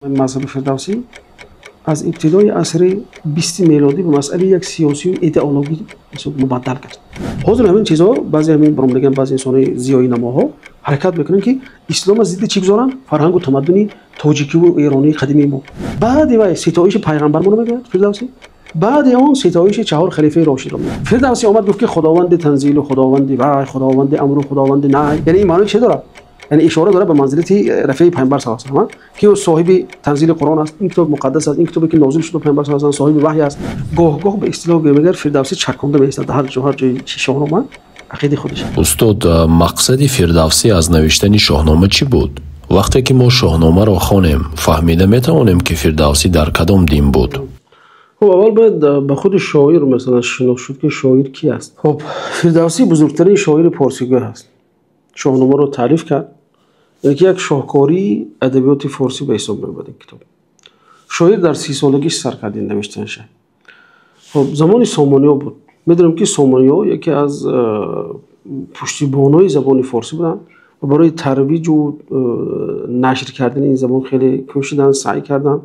Мазҳаби Фирдавсӣ аз ибтидои асри 20 мелодӣ ба масъалаи як сиёсию идеологӣ мубаддал гашт. Ҳозир ҳамин чизҳо, баъзе ҳамин баромадаган, баъзе инсонҳои зиёинамоҳо ҳаракат мекунанд, ки исломро зидди чӣ гузоранд? Фарҳангу тамаддуни тоҷикиву эронии қадимии мо. Баъди вай ситоиши пайғамбармонро мегӯяд Фирдавсӣ, баъди он ситоиши чаҳор халифаи рошидро мегӯяд. Фирдавсӣ омад, гуфт, ки худованди танзилу худованди ваҳй, худованди амру худованди наҳй. Яъне ин маънои чӣ дорад? Яъне ишора дорад ба манзилати рафеи пайғамбар саллаллоҳу алайҳи васаллам, ки ӯ соҳиби танзили Қуръон аст, ин китоби муқаддас аст, ин китобе ки нозил шуд ба пайғамбар саллаллоҳу алайҳи васаллам, соҳиби ваҳй аст. Гоҳ-гоҳ ба истилоҳ мегӯяд, Фирдавсӣ чархонда меистад ҳар ҷо, ҳар ҷои Шоҳнома ақидаи худаш. Устод, мақсади Фирдавсӣ аз навиштани Шоҳнома чӣ буд? Вақте ки мо Шоҳномаро хонем, фаҳмида метавонем, ки Фирдавсӣ дар кадом дин буд? Хуб, аввал бояд ба худи шоир, масалан, шинос шуд, ки шоир кӣ аст. Хуб, Фирдавсӣ бузургтарин шоири порсигӯ аст. Шоҳномаро таълиф кард, яъне ки як шоҳкории адабиёти форсӣ ба ҳисоб меомад ин китоб. Шоир дар 30 солагиш сар кард ин навиштанша. Хуб, замони Сомониё буд. Медонем, ки Сомониё яке аз пуштибонои забони форсӣ буданд ва барои тарвиҷу нашр кардани ин забон хеле кӯшиданд, саъй карданд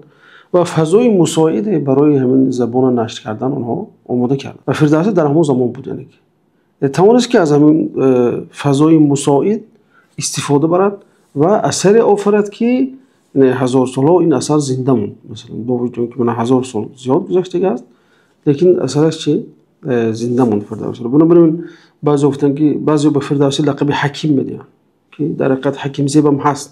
ва фазои мусоиде барои ҳамин забонро нашр кардан онҳо омода карданд. Ва Фирдавсӣ дар ҳамон замон буд, яъне ки тавонист, ки аз ҳамин фазои мусоид истифода барад ва асаре офарад, ки ҳазорсолҳо ин асар зинда монд. Масалан, бо вуҷуди он ки мана 1000 сол зиёд гузаштага аст, лекин асараш чи зинда монд, Фирдавсиро. Бинобар ин баъзео гуфтанд, ки баъзео ба Фирдавсӣ лақаби ҳаким медиҳанд, ки дар ҳақиқат ҳакимзебам ҳаст.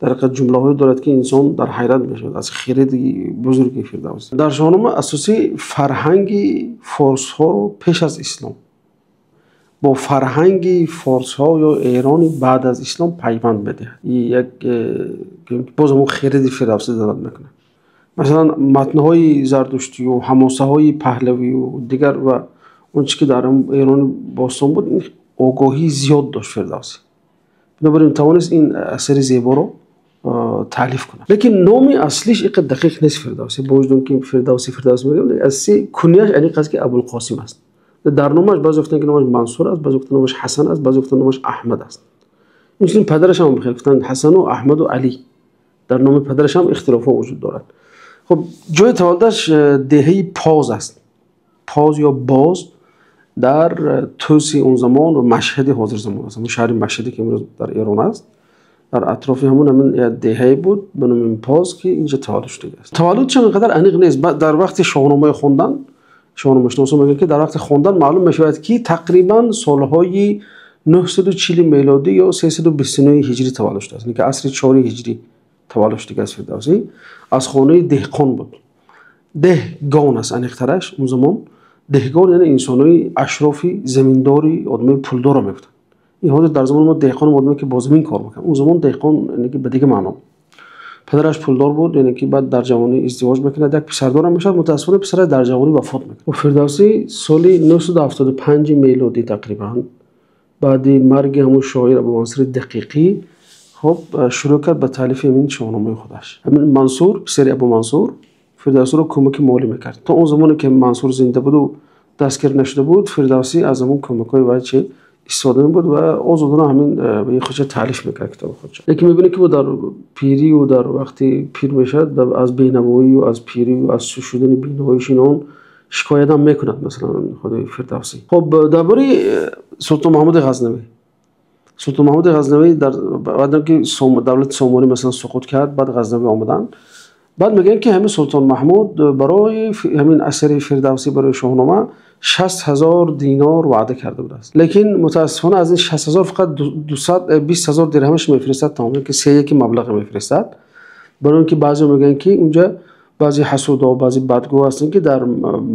Дар ҳақиқат ҷумлаҳое дорад, ки инсон дар ҳайрат мешавад аз хиради бузурги Фирдавсӣ. Дар Шоҳнома асосӣ фарҳанги форсҳоро пеш аз ислом бо фарҳанги форсҳо ё Эрони баъд аз ислом пайванд медиҳад. Як боз ҳамон хиради Фирдавсӣ далолат мекунад. Масалан, матнҳои зардуштию ҳамосаҳои паҳлавию дигар ва он чизе ки дар Эрони бостон буд, ин огоҳии зиёд дошт Фирдавсӣ. Бинобар ин тавонист ин асари зеборо таълиф кунад. Лекин номи аслиш ин қадр дақиқ нест. Фирдавсӣ, бо вуҷуди он ки Фирдавсӣ, Фирдавсӣ мегӯям, асли кунияш аниқ аст, ки Абулқосим аст. Дар номаш баъзе гуфтанд, ки номаш Мансур аст, баъзе гуфтанд, номаш Ҳасан аст, баъзе гуфтанд, номаш Аҳмад аст. Инчунин падараш ҳам хел гуфтанд, Ҳасану Аҳмаду Алӣ. Дар номи падараш ҳам ихтилофҳо вуҷуд дорад. Хуб, ҷои таваллудаш деҳаи Поз аст, Поз ё Боз, дар Тӯси он замон ва Машҳади ҳозирзамон аст. Ҳамон шаҳри Машҳаде, ки имрӯз дар Эрон аст, дар атрофи ҳамон ҳамин як деҳае буд ба номи Поз, ки инҷа таваллуд шудааст. Таваллудшам ин қадар аниқ нест. Дар вақти Шоҳномаи хондан шоҳномашиносон мегӯянд, ки дар вақти хондан маълум мешавад, ки тақрибан солҳои 940 мелодӣ ё 329 ҳиҷрӣ таваллуд шудааст, ки асри чори ҳиҷрӣ таваллуд шудааст. Фирдавсӣ аз хонаи деҳқон буд. Деҳгон аст аниқтараш. Он замон деҳгон яъне инсонои ашрофи заминдори, одамои пулдорро мегуфтанд. Ин ҳозир дар замони мо деҳқон одаме, ки бо замин кор мекунад. Он замон деҳқон яъне ки ба дигар маъно. Падараш пулдор буд, яъне ки баъд дар ҷавонӣ издивоҷ мекунад, як писардорам мешавад. Мутаассифона, писараш дар ҷавонӣ вафот мекунад. Фирдавсӣ соли 975 мелодӣ, тақрибан баъди марги ҳамун шоир Абумансури Дақиқӣ, хуб, шурӯъ кард ба таълифи ҳамин Шоҳномаи худаш. Ҳамин Мансур, писари Абумансур, Фирдавсиро кӯмаки молӣ мекард. То он замоне ки Мансур зинда буду дастгир нашуда буд, Фирдавсӣ аз ҳамон кӯмакҳои вай чи истифода мебурд ва озодона ҳамин худша таълиф мекард, китоби худша. Лекин мебинед, ки дар пирию дар вақти пир мешавад, аз бенавоию аз пирию аз шудани биноиш инон шикоятам мекунад, масалан, худи Фирдавсӣ. Хуб, дар бораи Султон Маҳмуди Ғазнавӣ. Султон Маҳмуди Ғазнавӣ дар баъд ки давлати Сомонӣ, масалан, суқут кард, баъд Ғазнавӣ омаданд. Баъд мегӯянд, ки ҳамин Султон Маҳмуд барои ҳамин асари Фирдавсӣ, барои Шоҳнома, 60 000 динор ваъда карда будааст. Лекин мутаассифона, аз ин 60 000 фақат 220 000 дирҳамаш мефиристад, тамом, ки сеяки маблағе мефиристад. Барои он ки баъзео мегӯянд, ки унҷа баъзе ҳасудо, баъзе бадгӯ ҳастанд, ки дар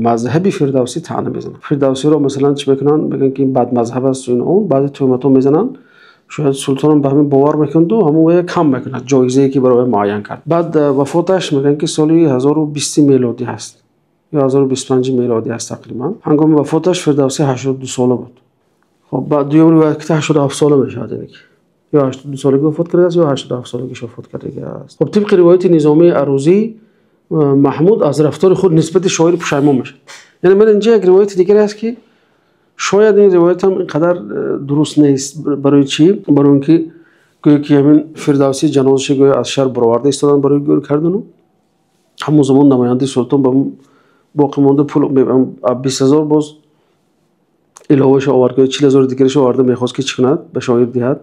мазҳаби Фирдавсӣ таъна мезананд. Фирдавсиро, масалан, чӣ мекунанд? Мегӯянд, ки ин бадмазҳаб аст, ин он, баъзе туҳматҳо мезананд. Шояд султонам ба ҳамин бовар мекунаду ҳамон вая кам мекунад ҷоизае, ки барои муайян кард. Баъд вафоташ мегӯянд, ки соли 1020 мелодӣ ҳаст ё 1025 мелодӣ ҳаст тақрибан. Ҳангоми вафоташ Фирдавсӣ 82 сола буд. Хоб, баъд дуюм ривоят, ки 87 сола мешавад, яъне ки ё 82 солагӣ вафот кардааст, ё 87 солагиш вафот кардагиаст. Хоб, тибқи ривояти Низомии Арӯзӣ, Маҳмуд аз рафтори худ нисбати шоир пушаймон мешавад. Яъне ман инҷа як ривояти дигаре аст, ки шояд ин ривоятам ин қадар дуруст нест. Барои чӣ? Барои он ки Гӯё ки ҳамин Фирдавсӣ ҷанозаша гӯё аз шаҳр бароварда истоданд барои гӯр кардану ҳамон замон намояндаи султон ба боқимонда пул 20 000 боз иловаша овард, гӯё 40 000 дигарашо оварда, мехост, ки чӣ кунад, ба шоир диҳад.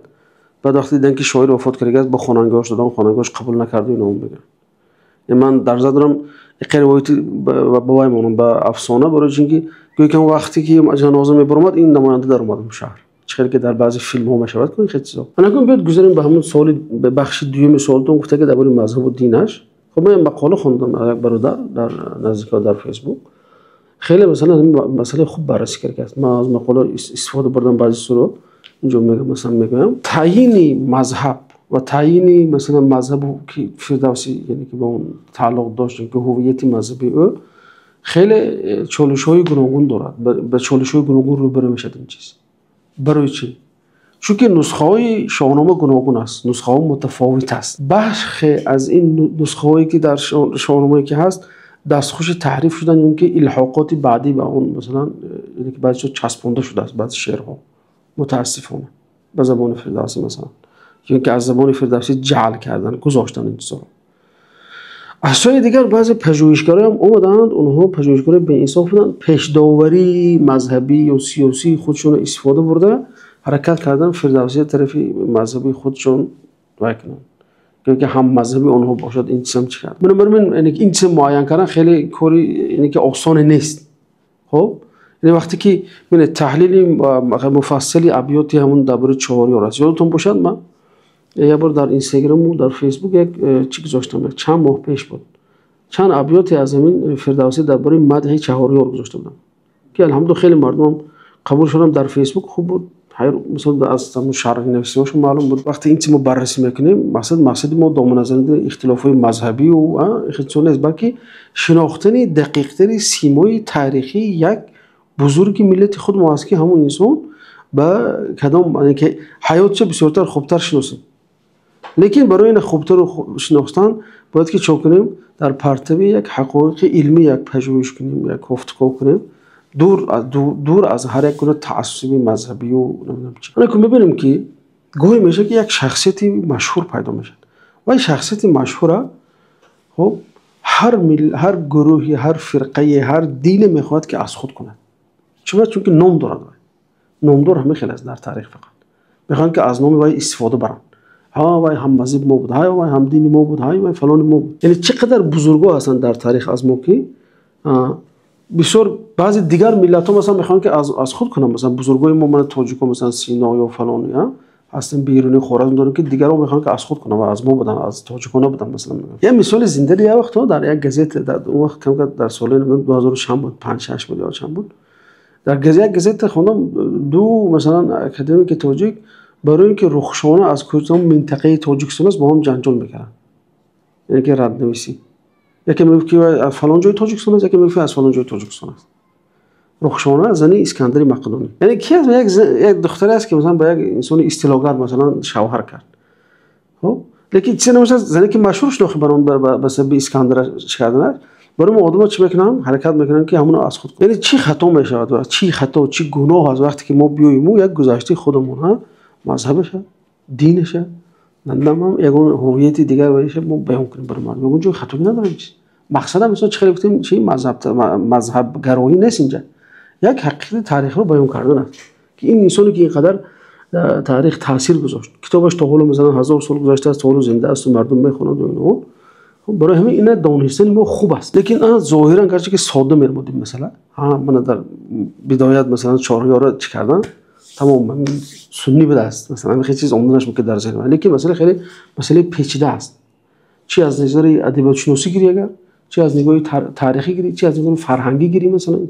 Баъд вақте дидан, ки шоир вафот кардагиаст, ба хонангиҳош додам, хонангиҳош қабул накарду. Ино мегӯянд, ман дар назар дорам иқе ривояти ба вай монам, ба афсона, барои чунки гӯё ки вақте ки ҷаноза мебаромад, ин намоянда даромад шаҳр, чӣ хеле ки дар баъзе филмҳо мешавад, ку хел чизо. Анакун биёд гузарем ба ҳамон суоли, ба бахши дуюми суолтон. Гуфта, ки дар бораи мазҳабу динаш. Хоб, ман мақола хондам аз як бародар дар наздикҳо дар Фейсбук, хеле масалан масъалаи хуб баррасӣ кардааст. Ман аз мақола истифода бурдам, баъзе суро инҷо масалан мегӯям. Таъйини мазҳаб ва таъйини масалан мазҳабу ки Фирдавсӣ, яъне ки ба он тааллуқ дошт, ки ҳувияти мазҳаби ӯ хеле чолишҳои гуногун дорад, ба чолишҳои гуногун рӯбарӯ мешавад ин чиз. Барои чӣ? Чунки нусхаҳои Шоҳнома гуногун аст, нусхаҳо мутафовит аст. Бахше аз ин нусхаҳое, ки дар Шоҳномае ки ҳаст, дастхуши таҳриф шудан ё ки илҳоқоти баъдӣ ба он, масалан, яъне ки баъзе часпонда шудааст, баъзе шеърҳо, мутаассифона, ба забони Фирдавсӣ, масалан, ё ки аз забони Фирдавсӣ ҷаъл кардан, гузоштан ин чизҳоро. Аз сӯи дигар, баъзе пажӯҳишгароям омаданд, онҳо пажӯҳишгарои беинсоф буданд, пешдоварии мазҳабӣ ё сиёсии худшонро истифода бурда, ҳаракат кардан Фирдавсия тарафи мазҳаби худшон вай кунанд, ё ки ҳаммазҳаби онҳо бошад. Ин чизам чӣ кард? Бинобар ин, ин чиза муайян кардан хеле кори, яъне ки, осоне нест. Хоб, яъне вақте ки бинед, таҳлили муфассали абёти ҳамун дар бораи чаҳорёр аст. Ёдатон бошад, ман як бор дар Инстаграму дар Фейсбук як чӣ гузоштам, чанд моҳ пеш буд, чанд абёте аз ҳамин Фирдавсӣ дар бораи мадҳи чаҳорёр гузошта будам, ки алҳамду хеле мардумам қабул шудам дар Фейсбук. Хуб буд, мисол, аз шарҳнависиҳошон маълум буд. Вақте ин чиз мо баррасӣ мекунем, мақсади мо доманазанидани ихтилофҳои мазҳабию чизо нест, балки шинохтани дақиқтари симои таърихии як бузурги миллати худ мо аст, ки ҳамон инсон ба кадом ки ҳаётша бисёртар хубтар шиносем. Лекин барои ин хубтару шинохтан бояд ки чо кунем? Дар партави як ҳақоиқи илмӣ як пажӯҳиш кунем, як кофтуков кунем, дур аз ҳар як гуна таассуби мазҳабию намедонам чи. Анакун мебинем, ки гоҳе мешавад, ки як шахсияти машҳур пайдо мешавад ва ин шахсияти машҳура, хоб, ҳар гурӯҳи, ҳар фирқае, ҳар дине мехоҳад, ки аз худ кунад. Чиба? Чунки ном дорад вай, номдор ҳамин хел аст дар таърих. Фақат мехоҳанд, ки аз номи вай истифода баранд. Ҳа, вай ҳаммазҳаби мо буд, ҳа, вай ҳамдини мо буд, ҳа, вай фалони мо буд. Яъне чӣ қадар бузургҳо ҳастанд дар таърих аз мо, ки бисёр баъзе дигар миллатҳо, масалан, мехоҳанд, ки аз худ кунанд. Масалан, бузургои мо, мана тоҷико, масалан, Сино ё фалон ҳастем, Берунӣ, Хоразм дорем, ки дигарон мехоҳанд, ки аз худ кунанд ва аз мо буданд, аз тоҷикон набуданд, масалан. Як мисоли зиндари: як вақтҳо дар як газета, дар он вақт камка дар соли 2000 чанд буд, панҷ, шаш буд ё чанд буд, дар як газета хондам: ду, масалан, академики тоҷик барои ин ки Рухшона аз куҷо минтақаи Тоҷикистон аст, бо ҳам ҷанҷол мекарданд, яъне ки раднависӣ. Яке мегуфт, ки аз фалон ҷои Тоҷикистон аст, яке мегуфт, аз фалон ҷои Тоҷикистон аст. Рухшона зани Искандари Мақдунӣ, яъне ки аст, як духтаре аст, ки масалан ба як инсони истилогар, масалан, шавҳар кард. Хоб, лекин чизе намешавад, зане ки машҳур шуд охи ба сабаби Искандара чӣ карданаш. Барои мо одамҳо чӣ мекунанд? Ҳаракат мекунанд, ки ҳамоно аз худ. Яъне чӣ хато мешавад ва чӣ хато, чӣ гуноҳ аст, вақте ки мо биёему як гузаштаи худамон, ҳа, мазҳабаша, динаша, намедонам, ягон ҳувияти дигар ваиша мо баён кунем барои мардум. Ягон ҷои хатогӣ надорем чиз. Мақсадам, мисол, чӣ хеле гуфтем, чи мазҳабгароӣ нест инҷа, як ҳақиқати таърихро баён кардан аст, ки ин инсоне, ки ин қадар таърих таъсир гузошт, китобаш то ҳоло, масалан, 1000 сол гузаштааст, то ҳоло зинда асту мардум мехонанд ва ино. Барои ҳамин ина донистани мо хуб аст. Лекин зоҳиран гарчи ки содда менамуд ин масъала, ҳа, мана дар бидоят, масалан, чорёра чӣ кардан, тамом суннӣ будааст, масалан, хеле чиз омаданаш мумкин дар зеҳн. Лекин масъала хеле масъалаи печида аст, чи аз назари адабиётшиносӣ гирӣ агар, чи аз нигоҳи таърихӣ гирӣ, чи аз нигоҳи фарҳангӣ гирӣ, масалан,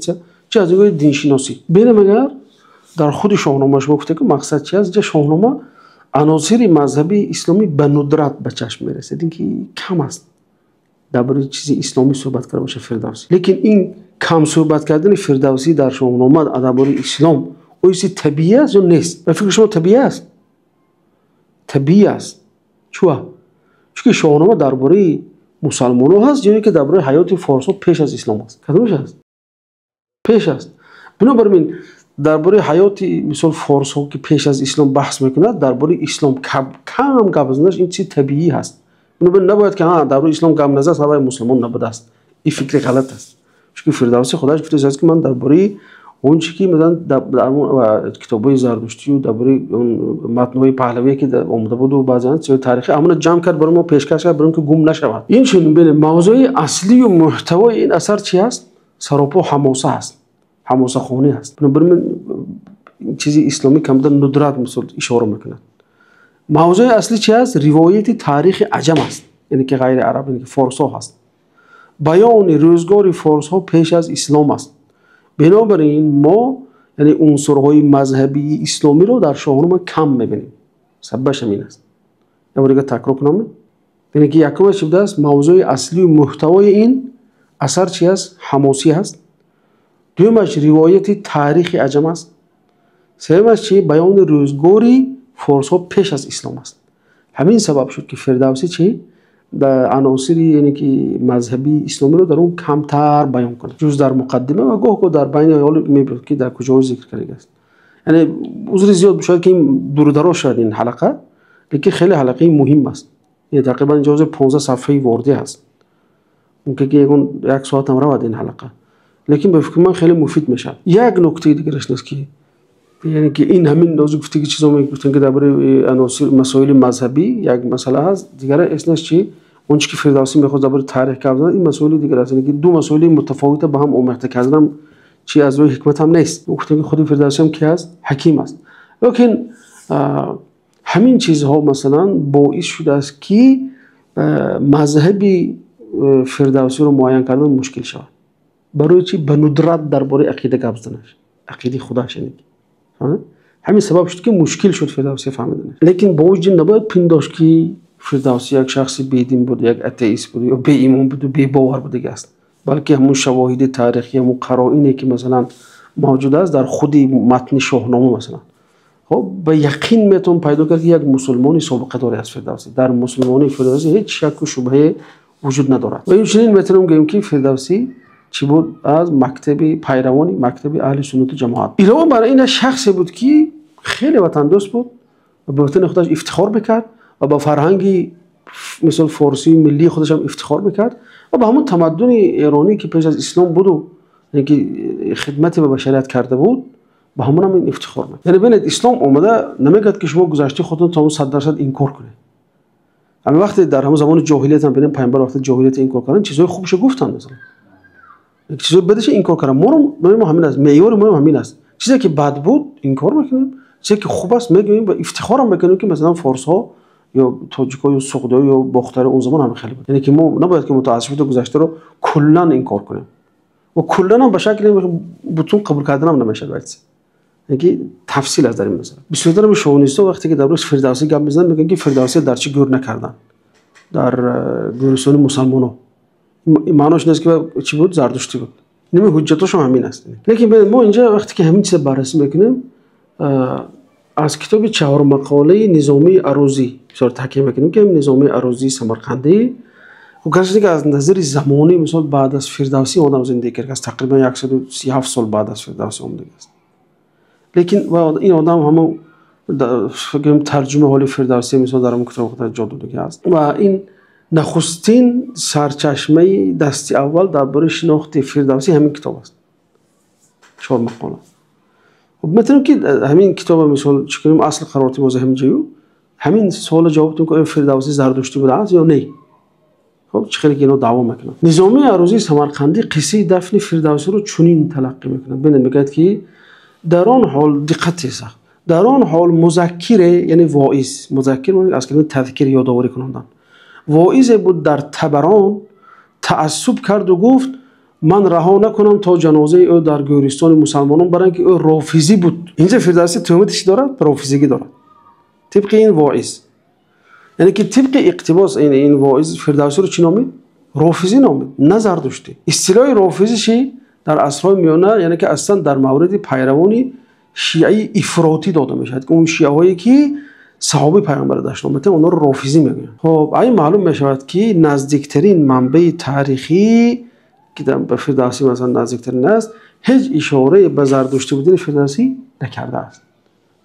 чи аз нигоҳи диншиносӣ. Бинем, агар дар худи Шоҳнома, шумо гуфте, ки мақсад чи аст, инҷа Шоҳнома аносири мазҳабии исломӣ ба нудрат ба чашм мерасад, ин ки кам аст дар бораи чизи исломӣ суҳбат карда бошад Фирдавсӣ. Лекин ин кам суҳбат кардани Фирдавсӣ дар Шоҳнома дар бораи ислом оё чизи табиӣ аст ё нест? Ба фикри шумо, табиӣ аст? Табиӣ аст. Чуа? Чунки Шоҳнома дар бораи мусалмонҳо ҳаст ё ин ки дар бораи ҳаёти форсҳо пеш аз ислом аст? Кадомаш аст? Пеш аст. Бинобар ин Дар бораи ҳаёти мисол форсҳо, ки пеш аз ислом баҳс мекунад, дар бораи ислом кам гап заданаш ин чизи табиӣ ҳаст. Набояд ки дар бораи ислом гап назад, ҳавай мусулмон набудааст. Ин фикри ғалат аст. Чунки Фирдавсӣ худаш гуфтааст, ки ман дар бораи он чи ки масалан дар китобҳои зардуштӣ ва дар бораи матнҳои паҳлавӣ ки омада буд ва баъзан чизҳои таърихӣ ҳамонро ҷамъ кард, барои мо пешкаш кард, барои ин ки гум нашавад. Ин чунин бинед, мавзӯи аслӣ ва муҳтавои ин асар чӣ ҳаст? Саропо ҳамоса ҳаст, ҳамосахонӣ ҳаст. Бинобар ин чизи исломӣ камтар нудрат мисол ишора мекунад. Мавзӯи аслӣ чӣ ҳаст? Ривояти таърихи аҷам аст, яъне ки ғайри араб, яъне ки форсҳо ҳаст. Баёни рӯзгори форсҳо пеш аз ислом аст. Бинобар ин мо яъне унсурҳои мазҳабии исломиро дар Шоҳнома кам мебинем. Сабабаш ҳамин аст. Як бор дигар такрор кунам. Яъне ки якумаш чӣ будааст? Мавзӯи аслию муҳтавои ин асар чӣ аст? Ҳамосӣ ҳаст. Дуюмаш ривояти таърихи аҷам аст. Сеюмаш чӣ? Баёни рӯзгори форсҳо пеш аз ислом аст. Ҳамин сабаб шуд, ки Фирдавсӣ чӣ? Дар аносири яъне ки мазҳабии исломиро дар он камтар баён кунад, ҷуз дар муқаддима ва гоҳ-гоҳ дар байни ҳол мебинад, ки дар куҷоҳо зикр кардааст. Яъне узри зиёд шояд ки ин дурудароз шавад ин ҳалқа, лекин хеле ҳалқаи муҳим аст. Яъне тақрибан инҷо 15 сафҳаи вордӣ ҳаст. Мумкин ки як соат ҳам равад ин ҳалқа, лекин ба фикри ман хеле муфид мешавад. Як нуктаи дигараш нест, ки яъне ки ин ҳамин нозук гуфтаги чизо мегуфтем, ки дар бораи аносир масоили мазҳабӣ як масъала ҳаст, дигар эснаш чӣ? Он чи ки Фирдавсӣ мехост дар бораи таърих гап занад, ин масоили дигар аст. Яъне ки ду масоили мутафовита ба ҳам омехта кардан чи аз рӯи ҳикмат ҳам нест. Гуфтем, ки худи Фирдавсӣ ҳам ки ҳаст? Ҳаким аст. Лекин ҳамин чизҳо масалан боис шудааст, ки мазҳаби Фирдавсиро муайян кардан мушкил шавад. Барои чӣ? Ба нудрат дар бораи ақида гап занаш, ақидаи худаш. Яъне ҳамин сабаб шуд, ки мушкил шуд Фирдавсӣ фаҳмиданаш. Лекин бо вуҷуди набояд пиндошт, ки Фирдавсӣ як шахси бедин буд, як атеист буд ё беимон буд, бебовар буд дига аст. Балки ҳамун шавоҳиди таърихӣ, ҳамун қароине, ки масалан мавҷуд аст дар худи матни Шоҳнома масалан, хоб ба яқин метавон пайдо кард, ки як мусулмони собиқадоре аст Фирдавсӣ. Дар мусулмонии Фирдавсӣ ҳеҷ шакку шубҳае вуҷуд надорад. Ва инчунин метавонем гӯем, ки Фирдавсӣ чӣ буд? Аз мактаби пайравони мактаби аҳли суннату ҷамоат. Илова бар ин, шахсе буд, ки хеле ватандӯст буд ва ба ватани худаш ифтихор мекард ва ба фарҳанги мисол форсии миллии худаш ҳам ифтихор мекард ва ба ҳамон тамаддуни эронӣ, ки пеш аз ислом буду ки хидмате ба башарият карда буд, ба ҳамон ҳам ин ифтихор мекард. Яъне бинед, ислом омада намегӯяд, ки шумо гузаштаи худро то 100% инкор кунед. Ҳамин вақте дар ҳамон замони ҷоҳилият ҳам бинем, пайғамбар вақте ҷоҳилият инкор карданд, чизҳои хубашо гуфтанд, масалан чизҳои бадашо инкор карданд. Моро ҳамин аст, меъёри мо ҳамин аст. Чизе ки бад буд инкор мекунем, чизе ки хуб аст мегӯем ва ифтихор ҳам мекунем, ки масалан форсҳо ё тоҷикҳо ё суғдиҳо ё бохтариҳо он замон ҳамин хеле буд. Яъне ки мо набояд ки мутаассифона гузаштаро куллан инкор кунем ва куллан ҳам ба шакли бутун қабул кардан ҳам намешавад. Яъне ки тафсил аст дар ин масъала. Бисёртар ҳам шовинистҳо вақте ки дар бораи Фирдавсӣ гап мезананд, мегӯянд, ки Фирдавсӣ дар чӣ гӯр накарданд? Дар гӯристони мусалмонҳо. Маънош ин аст, ки чӣ буд? Зардуштӣ буд. Ними ҳуҷҷатошам ҳамин аст. Лекин мо инҷа вақте ки ҳамин чиза баррасӣ мекунем, аз китоби чаҳормақолаи Низомии Арӯзӣ бисёр таъкид мекунем, ки Низомии Арӯзии Самарқандӣ гарчанде ки аз назари замонӣ мисол баъд аз Фирдавсӣ одам зиндагӣ кардааст, тақрибан 137 сол баъд аз Фирдавсӣ омадааст, лекин ин одам ҳамон тарҷумаи ҳоли Фирдавсӣ мисол дар ҳамон китоби худаш ҷо додагӣ аст ва ин нахустин сарчашмаи дасти аввал дар бораи шинохти Фирдавсӣ ҳамин китоб аст, чор мақола. Хуб, метавонем ки ҳамин китоба мисол чӣ кунем, асл қарор диҳем ҳозир ҳамин ҷою ҳамин суолро ҷавоб диҳем, ки оё Фирдавсӣ зардуштӣ будааст ё не. Хуб, чӣ хеле ки инҳо даъво мекунанд. Низомии Арӯзии Самарқандӣ қиссаи дафни Фирдавсиро чунин талаққӣ мекунад. Бинед, мегӯяд, ки дар он ҳол, диққат сахт, дар он ҳол музаккире, яъне воиз, музаккир аз калимаи тазкир, ёдоварӣ кунондан, воизе буд дар Табарон, таассуб карду гуфт: ман раҳо накунам, то ҷанозаи ӯ дар гӯристони мусалмонон баранд, ки ӯ рофизӣ буд. Инҷа Фирдавсӣ туҳмати чӣ дорад? Рофизигӣ дорад тибқи ин воиз. Яъне ки тибқи иқтибос ин воиз Фирдавсиро чӣ номид? Рофизӣ номид, на зардуштӣ. Истилоҳи рофизӣ чӣ дар асрҳои миёна, яъне ки аслан дар мавриди пайравони шиаи ифротӣ дода мешавад, ки он шиаҳое ки саҳобаи пайғамбарро дашном медиҳанд, онҳоро рофизӣ мегӯянд. Хоб, айн маълум мешавад, ки наздиктарин манбаи таърихӣ, ки ба Фирдавсӣ масалан наздиктарин аст, Ҳеҷ ишорае ба зардуштӣ будани Фирдавсӣ накардааст.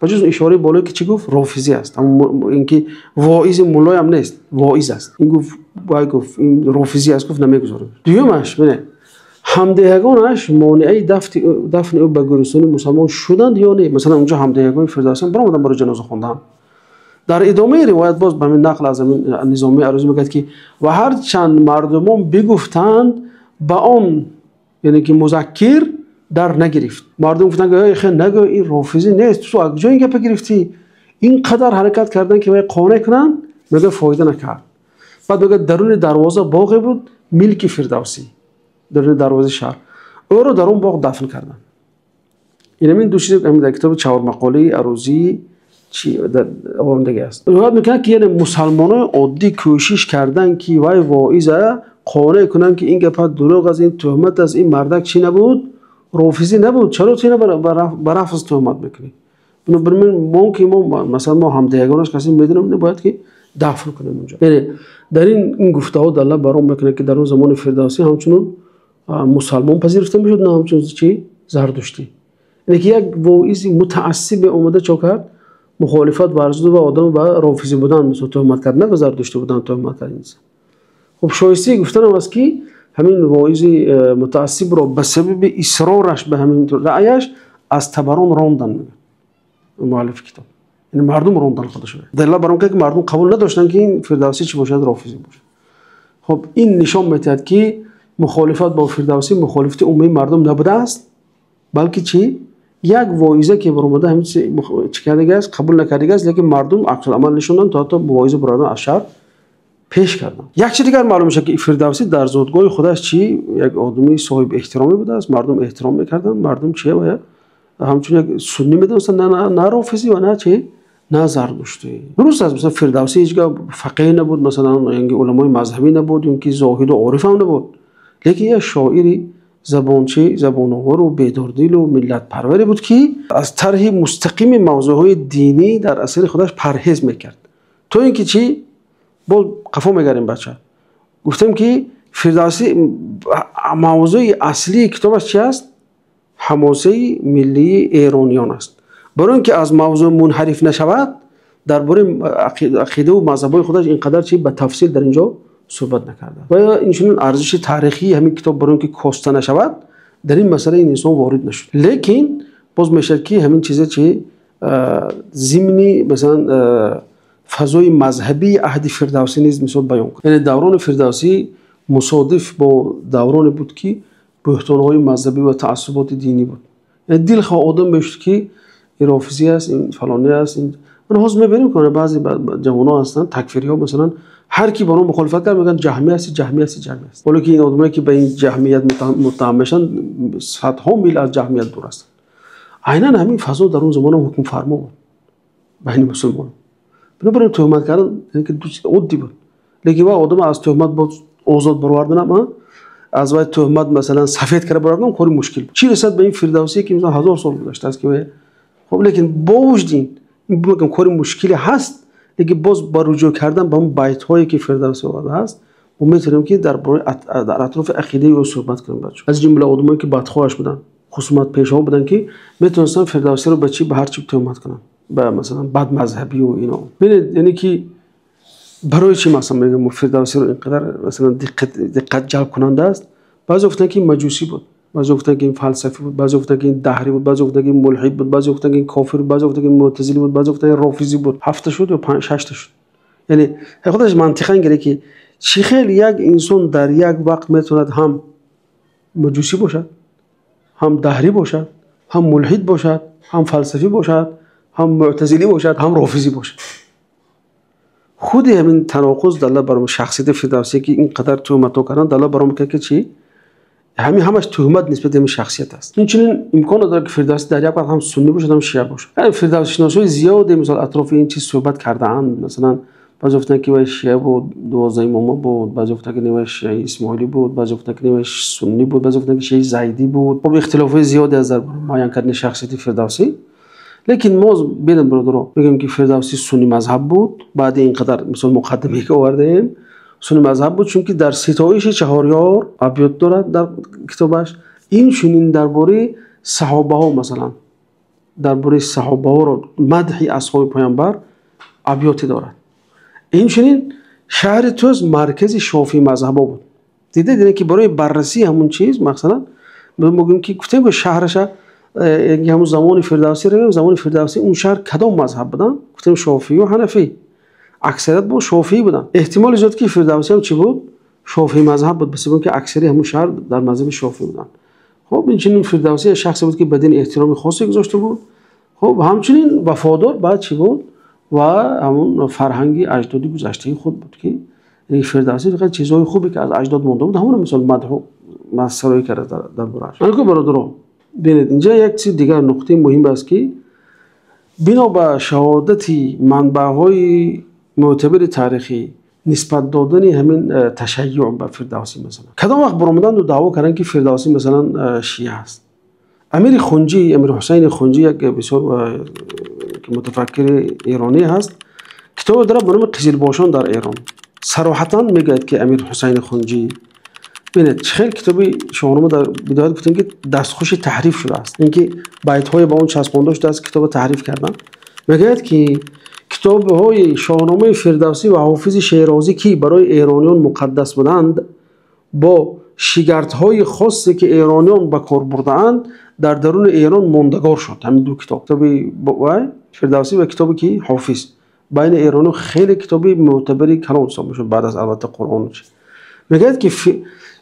Ба ҷуз ишораи болое ки чӣ гуфт? Рофизӣ аст. Инки воизи муллое ҳам нест, воиз аст. Ин гуфт, вай гуфт, ин рофизӣ аст, гуфт намегузорем. Дуюмаш, бинед, ҳамдеҳагонаш монеаи дафни ӯ ба гӯристони мусалмон шуданд ё не? Масалан, онҷо ҳамдеҳагони Фирдавсӣ баромаданд барои ҷаноза хондан. Дар идомаи ривоят боз ба ҳамин нақл аз ҳамин Низомии Арӯзӣ мегӯяд, ки ва ҳарчанд мардумон бигуфтанд, ба он, яъне ки музаккир дар нагирифт. Мардум гуфтанд, ки эй хе, нагӯ, ин рофизӣ нест, ту аз куҷо ин гапа гирифтӣ? Ин қадар ҳаракат карданд, ки вай қонеъ кунанд, мегӯяд фоида накард. Баъд мегӯяд даруни дарвоза боғе буд, милки Фирдавсӣ, даруни дарвозаи шаҳр. Ӯро дар он боғ дафн карданд. Ин ҳамин ду чиз ҳамин дар китоби Чаҳормақолаи Арӯзӣ чи дар овардаги аст. Ривоят мекунанд, ки яъне мусалмонони оддӣ кӯшиш карданд, ки вай воиза қонеъ кунанд, ки ин гапа дурӯғ аст, ин туҳмат аст, ин мардак чӣ набуд? Рофизӣ набуд. Чаро ту ина ба рафз туҳмат мекунӣ? Бинобар ин мо ки мо масалан мо ҳамдеҳагонаш касе медонем, не бояд ки дафн кунем онҷо. Яъне дар ин гуфтаҳо далолат бар он мекунад, ки дар он замони Фирдавсӣ ҳамчунон мусалмон пазируфта мешуд, на ҳамчун чи зардуштӣ. Яъне ки як воизи мутаассибе омада чо кард? Мухолифат варзид ва одам ба рофизӣ будан мисол туҳмат кард, на ба зардуштӣ будан туҳмат кард инсон. Хуб, шоистаи гуфтанам аст, ки ҳамин воизи мутаассибро ба сабаби исрораш ба ҳамин раъяш аз табарон ронданд, мегӯяд муаллифи китоб. Яъне мардум ронданд худашон. Далолат бар он кард, ки мардум қабул надоштанд, ки ин Фирдавсӣ чӣ бошад, рофизӣ бошад. Хуб, ин нишон медиҳад, ки мухолифат бо Фирдавсӣ мухолифати умумии мардум набудааст, балки чӣ? Як воиза ки баромада ҳамин чиз чӣ кардагиаст, қабул накардагиаст, лекин мардум аксуламал нишонданд, то ҳатто воиза бародан аз шаҳр пеш карданд. Як чиз дигар маълум мешавад, ки Фирдавсӣ дар зодгоҳи худаш чӣ як одами соҳиби эҳтиромӣ будааст, мардум эҳтиром мекарданд, мардум чӣ ва ҳамчун як суннӣ медонистанд, на рофизӣ ва на чӣ, на зардуштӣ. Дуруст аст, масалан Фирдавсӣ ҳеҷ гоҳ фақеҳ набуд, масалан ё уламои мазҳабӣ набуд, ё ки зоҳиду ориф ҳам набуд, лекин як шоири забончи, забоновару бедордилу миллатпарваре буд, ки аз тарҳи мустақими мавзӯъҳои динӣ дар асари худаш парҳез мекард. То ин ки чӣ? Боз қафо мегардем, бача. Гуфтем, ки Фирдавсӣ мавзӯи аслии китобаш чи аст? Ҳамосаи миллии эрониён аст. Барои ин ки аз мавзӯъ мунҳариф нашавад, дар бораи ақидаву мазҳабҳои худаш ин қадар чи ба тафсил дар ин ҷо суҳбат накардааст. Ва инчунин арзиши таърихии ҳамин китоб барои ин ки коста нашавад, дар ин масъала ин инсон ворид нашуд. Лекин боз мешавад, ки ҳамин чиза чи зимни масалан фазои мазҳабии аҳди Фирдавсӣ низ мисол баён кунад. Яъне даврони Фирдавсӣ мусодиф бо давроне буд, ки бӯҳтонҳои мазҳабӣ ва таассуботи динӣ буд. Яъне дилхоҳ одам мешуд, ки ин рофизӣ аст, ин фалонӣ аст. Ин ман ҳозир мебинем, ки баъзе ҷавонҳо ҳастанд, такфириҳо, масалан ҳар ки ба онҳо мухолифат кард, мегӯянд ҷаҳмӣ ҳасти, ҷаҳмӣ ҳасти, ҷаҳмӣ ҳасти. Ҳоло ки ин одамое ки ба ин ҷаҳмият муттаҳам мешаванд, садҳо мил аз ҷаҳмият дур ҳастанд. Айнан ҳамин фазо дар он замон ҳам ҳукмфармо буд байни мусулмонон. Бинобар ин туҳмат кардан яъне ки оддӣ буд. Лекин ва одам аз туҳмат боз озод баровардан ҳам, аз вай туҳмат масалан сафед карда баровардан кори мушкил буд. Чӣ расад ба ин Фирдавсие, ки масалан 1000 сол гузаштааст, ки вай хуб, лекин бо вуҷуди ин мегӯям кори мушкиле ҳаст, лекин боз ба руҷӯъ кардан ба он байтҳое, ки Фирдавсӣ овардааст, мо метавонем, ки дар бораи дар атрофи ақидаи ӯ суҳбат кунем, бачаҳо. Аз ҷумла одамое, ки бадхоҳаш буданд, хусуматпешаҳо буданд, ки метавонистанд Фирдавсиро ба чӣ, ба ҳар чӣ туҳмат кунанд, ба масалан бадмазҳабию ино. Бинед, яъне ки барои чӣ масалан мегӯям мо Фирдавсиро ин қадар масалан диққат ҷалбкунанда аст? Баъзе гуфтанд, ки ин маҷусӣ буд, баъзе гуфтанд, ки ин фалсафӣ буд, баъзе гуфтанд, ки ин даҳрӣ буд, баъзе гуфтанд, ки ин мулҳид буд, баъзе гуфтанд, ки ин кофир буд, баъзе гуфтанд, ки ин мӯътазилӣ буд, баъзе гуфтанд, ки ин рофизӣ буд. Ҳафта шуд ё панҷ, шашта шуд. Яъне худаш мантиқан гирад, ки чӣ хел як инсон дар як вақт метавонад ҳам маҷусӣ бошад, ҳам даҳрӣ бошад, ҳам мулҳид бошад, ҳам фалсафӣ бошад, ҳам мӯътазилӣ бошад, ҳам рофизӣ бошад. Худи ҳамин таноқуз далолат бар шахсияти Фирдавсӣ, ки ин қадар туҳматҳо карданд, далолат бар он мекунад, ки чӣ ҳамин ҳамаш туҳмат нисбати ҳамин шахсият аст. Инчунин имкон надорад, ки Фирдавсӣ дар як вақт ҳам суннӣ бошад, ҳам шиа бошад. Яъне фирдавсишиносҳои зиёде мисол атрофи ин чиз суҳбат кардаанд. Масалан баъзе гуфтанд, ки вай шиа буд, 12 имома буд, баъзе гуфтанд, ки вай шиаи исмоилӣ буд, баъзе гуфтанд, ки вай суннӣ буд, баъзе гуфтанд, ки шиаи зайдӣ буд. Хуб, ихтилофҳои зиёде аст дар муайян кардани шахсияти Фирдавсӣ. Лекин мо бинед, бародаро, мегӯем, ки Фирдавсӣ суннӣ мазҳаб буд. Баъди ин қадар мисол муқаддимае, ки овардаем, суннӣ мазҳаб буд, чунки дар ситоиши чаҳорёр абёт дорад дар китобаш, Инчунин дар бораи саҳобаҳо, масалан дар бораи саҳобаҳоро мадҳи асҳоби паёмбар абёте дорад. Инчунин шаҳри Тӯс маркази шофии мазҳабо буд. Дидед, яъне ки барои баррасии ҳамун чиз, масалан мо мегӯем ки гуфтем, ки шаҳраша ҳамун замони Фирдавсӣ равем, замони Фирдавсӣ он шаҳр кадом мазҳаб буданд? Гуфтем, шофию ҳанафӣ. Аксарият бо шофиӣ буданд. Эҳтимоли зиёд, ки Фирдавсӣ ҳам чӣ буд? Шофии мазҳаб буд, бисабаб ки аксари ҳамун шаҳр дар мазҳаби шофӣ буданд. Хуб, инчунин Фирдавсӣ як шахсе буд, ки ба дин эҳтироми хосе гузошта буд. Хуб, ҳамчунин вафодор ба чӣ буд? Ва ҳамун фарҳанги аҷдоди гузаштаи худ буд, ки Фирдавсӣ фақат чизҳои хубе, ки аз аҷдод монда буд, ҳамонро мисол мадҳу масароӣ карда дар борааш. Ана, бародарон, бинед, инҷа як чизи дигар, нуқтаи муҳим аст, ки бино ба шаҳодати манбаъҳои мӯътабари таърихӣ, нисбат додани ҳамин ташайюъ ба Фирдавсӣ, масалан, кадом вақт баромаданду даъво карданд, ки Фирдавсӣ, масалан, шиа аст? Амири Хунҷӣ, Амир Ҳусайни Хунҷӣ, як бисёр мутафаккири эронӣ ҳаст, китобе дорад ба номи «Қизилбошон дар Эрон». Сароҳатан мегӯяд, ки Амир Ҳусайни Хунҷӣ, бинед, чӣ хел китоби Шоҳнома дар бидоят гуфтем, ки дастхуши таҳриф шудааст, ин ки байтҳое ба он часпонда шудааст, китобро таҳриф карданд. Мегӯяд, ки китобҳои Шоҳномаи Фирдавсӣ ва Ҳофизи Шерозӣ, ки барои эрониён муқаддас буданд, бо шигардҳои хосе, ки эрониён ба кор бурдаанд, дар даруни Эрон мондагор шуд. Ҳамин ду китоб, китоби Фирдавсӣ ва китобе ки Ҳофиз, байни эрониён хеле китоби мӯътабари калон ҳисоб мешуд, баъд аз, албатта, Қуръон. Мегӯяд, ки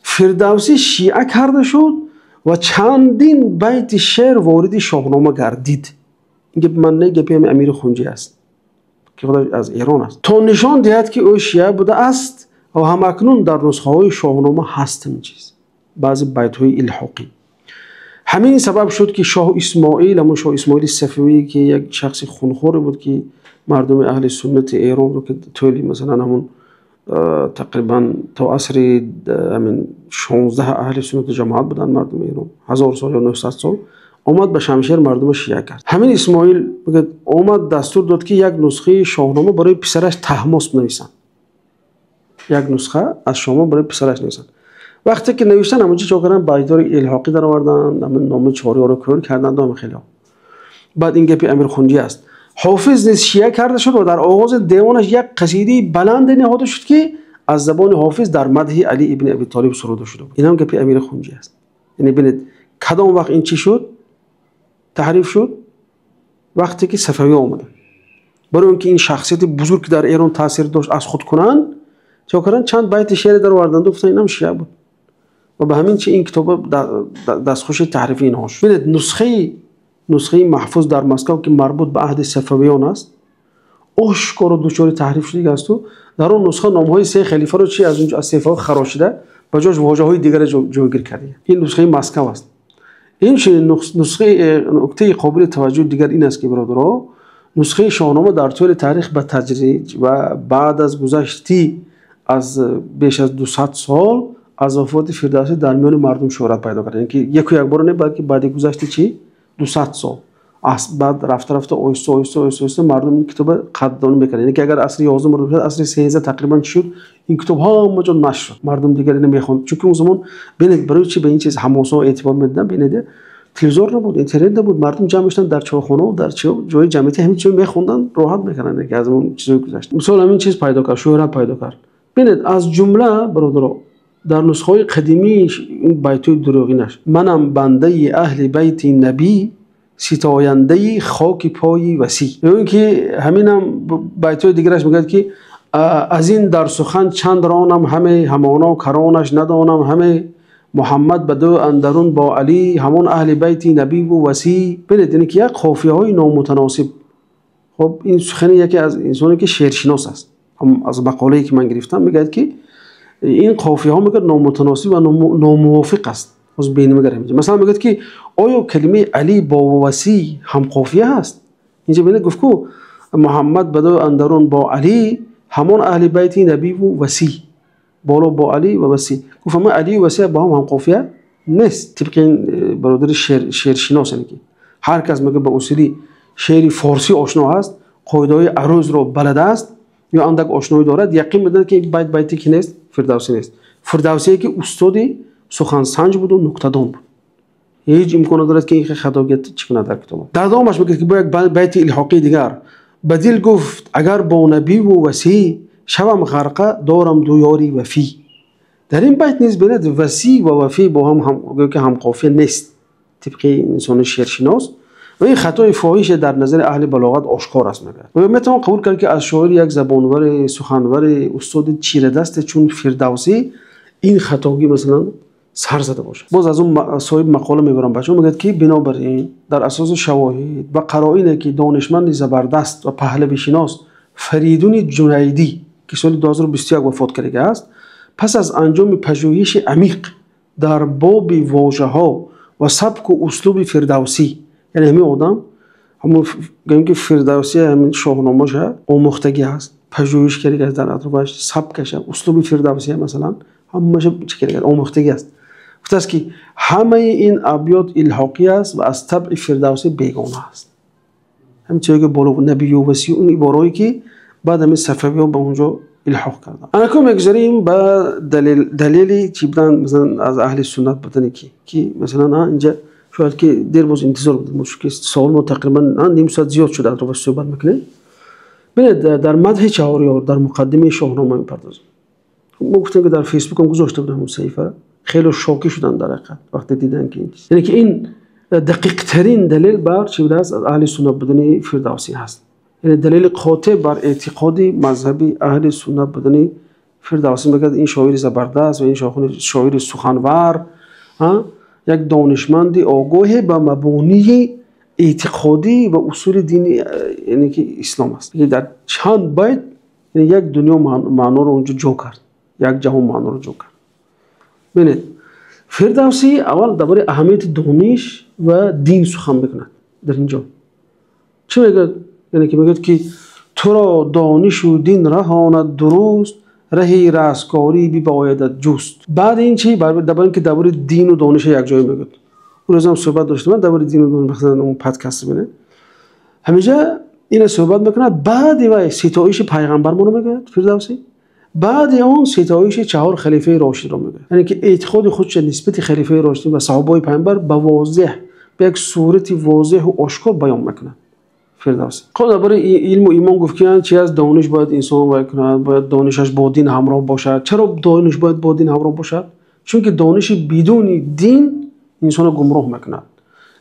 Фирдавсӣ шиа карда шуд ва чандин байти шеър вориди Шоҳнома гардид. Ин гапи ман не, гапи ҳами Амири Хунҷӣ аст, ки худаш аз Эрон аст, то нишон диҳад, ки ӯ шиа будааст. Ва ҳамакнун дар нусхаҳои Шоҳнома ҳаст ҳамин чиз, баъзе байтҳои илҳоқӣ. Ҳамин сабаб шуд, ки шоҳ Исмоил, ҳамон шоҳ Исмоили Сафавӣ, ки як шахси хунхоре буд, ки мардуми аҳли суннати Эронро, ки тӯли, масалан, ҳамун тақрибан то асри ҳамин 16 аҳли суннати ҷамоат буданд мардуми Эрон, 1000 сол ё 900 сол, омад, ба шамшер мардума шиа кард. Ҳамин Исмоил, мегӯяд, омад, дастур дод, ки як нусхаи Шоҳнома барои писараш Таҳмосб нависанд, як нусха аз Шоҳнома барои писараш нависанд. Вақте ки навиштан, ҳамонҷо чо карданд? Байтҳои илҳоқӣ дароварданд, ҳамин номи чориёро кӯр карданд. Хеле баъд ин гапи Амир Хунҷӣ аст. Ҳофиз низ шиа карда шуд ва дар оғози девонаш як қасидаи баланде ниҳода шуд, ки аз забони Ҳофиз дар мадҳи Али ибни Аби Толиб суруда шуда буд. Инам гапи Амири Хунҷӣ аст. Яъне бинед, кадом вақт ин чӣ шуд, таҳриф шуд? Вақте ки сафавӣ омаданд, барои он ки ин шахсияти бузург, ки дар Эрон таъсир дошт, аз худ кунанд, чо карданд? Чанд байти шеъре дароварданд, гуфтанд, инам шиа буд. Ва ба ҳамин чи ин китоба дастхуши таҳрифи инҳо шуд. Бинед, нусхаи маҳфуз дар Москав, ки марбут ба аҳди сафавиён аст, ошкоро дучори таҳриф шудига асту дар он нусха номҳои се халифаро чи аз аз сефаҳо харошида, ба ҷош вожаҳои дигаре ҷойгир карда. Ин нусхаи Москав аст. Инчунин нусхаи нуктаи қобили таваҷҷӯҳ дигар ин аст, ки, бародаро, нусхаи Шоҳнома дар тӯли таърих ба таҷриҷ ва баъд аз гузашти аз беш аз 200 сол аз вафоти Фирдавсӣ дар миёни мардум шӯҳрат пайдо кард. Яъне ки яку якбора не, балки баъди гузашти чи 200 сол баъд рафта рафта, оҳиста оҳиста, оҳиста оҳиста мардум ин китоба қадрдонӣ мекарданд. Яъне ки агар асри 11 мардум шуд, асри 13 тақрибан чӣ шуд? Ин китоб ҳама ҷо нашр шуд, мардум дигар ина мехонд, чунки он замон, бинед, барои чи ба ин чиз ҳамосо эътибор медоданд? Бинед, телевизор набуд, интернет набуд, мардум ҷамъ мешуданд дар чойхонао, дар ҷои ҷамъиятӣ, ҳамин чизо мехонданд, роҳат мекарданд, ки аз он чизои гузашта. Мисол, ҳамин чиз пайдо кард, шӯҳрат пайдо кард. Бинед, аз ҷумла, бародаро, дар нусхаҳои қадимии ин байтҳои дурӯғинаш: «Манам бандаи аҳли байти набӣ, ситояндаи хоки пои васӣ». Ё ин ки ҳаминам байтҳои дигараш мегӯяд, ки «Аз ин дар сухан чанд ронам ҳаме, ҳамоно каронаш надонам ҳаме, Муҳаммад ба ду андарун бо Алӣ, ҳамон аҳли байти набиву васӣ». Бинед, яъне ки як қофияҳои номутаносиб. Хоб, ин сухани яке аз инсоне, ки шеършинос аст, аз мақолае, ки ман гирифтам, мегӯяд, ки ин қофияҳо, мегӯяд, номутаносиб ва номувофиқ аст. Боз бинем, мегӯяд, масалан, мегӯяд, ки оё калимаи Алӣ бо васӣ ҳамқофия ҳаст? Инҷа бинед, гуфт ку: «Муҳаммад ба ду андарун бо Алӣ, ҳамон аҳли байти набиву васӣ». Боло бо Алӣ ва васӣ гуфт, ама Алию васӣ бо ҳам ҳамқофия нест, тибқи ин бародари шеършинос. Яъне ки ҳар кас, мегӯяд, ба усули шеъри форсӣ ошно ҳаст, қоидаҳои арӯзро балад аст ё андак ошноӣ дорад, яқин медонад, ки байт байте ки нест, Фирдавсӣ нест. Фирдавсие, ки устоди сухансанҷ буду нуктадон буд. Ҳеҷ имкон надорад, ки ин хатогӣ чӣ кунад дар китоб. Дар давомаш мегӯяд, ки бо як байти илҳоқии дигар: ба дил гуфт агар бо набиву васӣ шавам ғарқа, дорам ду ёри вафӣ. Дар ин байт низ бинед, васӣ ва вафӣ бо ҳам гӯё ки ҳамқофия нест тибқи инсони шеършинос, ва ин хатои фоҳише дар назари аҳли балоғат ошкор аст, мегӯяд. Ва метавон қабул кард, ки аз шоири як забонвари, суханвари, устоди чирадасте чун Фирдавсӣ ин хатогӣ масалан сар зада бошад. Боз аз он соҳиби мақола мебарам, бачаҳо, мегӯяд, ки бинобар ин дар асоси шавоҳид ва қароине, ки донишманди забардаст ва паҳлавишинос Фаридуни Ҷунайдӣ, ки соли 2021 вафот кардааст, пас аз анҷоми пажӯҳиши амиқ дар боби вожаҳо ва сабку услуби Фирдавсӣ, яъне ҳамин одам ҳамон гӯем ки Фирдавсӣ ҳамин шоҳномаша омӯхтагӣ аст, пажӯҳиш кардааст дар атрофаш, сабкаша, услуби Фирдавсия масалан ҳамаша чӣ кардааст, омӯхтагӣ аст. Гуфтааст, ки ҳамаи ин абёт илҳоқӣ аст ва аз табъи Фирдавсӣ бегона аст. Ҳамин чизе ки боло набию васӣ, он ибораҳое ки баъд ҳамин сафавиҳо ба он ҷо илҳоқ карданд. Анаку мегузарем ба далели чӣ будан, масалан аз аҳли суннат будане, ки масалан инҷа шояд ки дер боз интизор будем, чунки савол мо тақрибан ним соат зиёд шуд, атрофаш суҳбат мекунем. Бинед, дар мадҳи чаҳорёр дар муқаддимаи шоҳнома мепардозем. Мо гуфтем, ки дар Фейсбук ҳам гузошта будем он саҳифаро, хеле шокӣ шуданд дар ҳақиқат вақте диданд, ки ин чиз, яъне ки ин дақиқтарин далел бар чӣ будааст, аз аҳли суннат будани Фирдавсӣ ҳаст, яъне далели қотеъ бар эътиқоди мазҳаби аҳли суннат будани Фирдавсӣ. Мегӯяд, ин шоири забардаст ва ин шоири суханвар, як донишманди огоҳе ба мабонии эътиқодӣ ва усули дини, яъне ки ислом аст. Дар чанд байт як дунё маъноро онҷо ҷо кард, як ҷаҳон маъноро ҷо кард. Бинед, Фирдавсӣ аввал дар бораи аҳамияти дониш ва дин сухан мекунад. Дар ин ҷо чӣ мегӯяд? Яъне ки мегӯяд, ки туро донишу дин раҳонад дуруст, раҳи растгорӣ бибоядат ҷуст. Баъд ин чи? Дар бораи ки дар бораи дину дониша якҷоя мегӯяд. Он рӯзам суҳбат доштем дар бораи дину дониш, масалан он подкаст бинед, ҳамеша ина суҳбат мекунад. Баъди вай ситоиши пайғамбармонро мегӯяд Фирдавсӣ, баъди он ситоиши чаҳор халифаи рошидро мегӯяд, яъне ки эътиқоди худша нисбати халифаи рошидин ва саҳобаҳои пайғамбар ба возеҳ, ба як сурати возеҳу ошкор баён мекунад Фирдавсӣ. Хоб, дар бораи илму имон гуфт, ки чи аст? Дониш бояд инсон вай кунад, бояд донишаш бо дин ҳамроҳ бошад. Чаро дониш бояд бо дин ҳамроҳ бошад? Чунки дониши бидуни дин инсонро гумроҳ мекунад,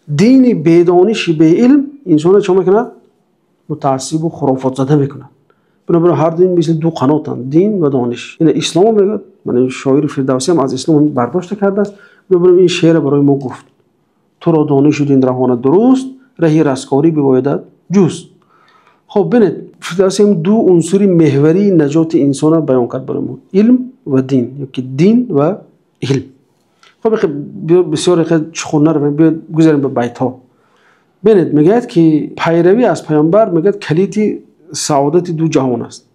дини бедониши беилм инсонро чӣ мекунад? Мутаассибу хурофотзада мекунад. Бинобар ин ҳар ду мисли ду қанотанд, дин ва дониш. Ина ислом мегӯяд, мана шоири Фирдавсӣ ҳам аз ислом бардошта кардааст. Бинобар ин шеъра барои мо гуфт: туро донишу дин раҳонад дуруст, раҳи растгорӣ бибоядат ҷуст. Хоб, бинед, Фирдавсӣ ҳам ду унсури меҳварии наҷоти инсонро баён кард барои мо: илм ва дин, ёки дин ва илм. Хоб, бисёр чуқур наравем, биёед гузарем ба байтҳо. Бинед, мегӯяд, ки пайравӣ аз пайғамбар, мегӯяд, калиди саодати ду ҷаҳон аст.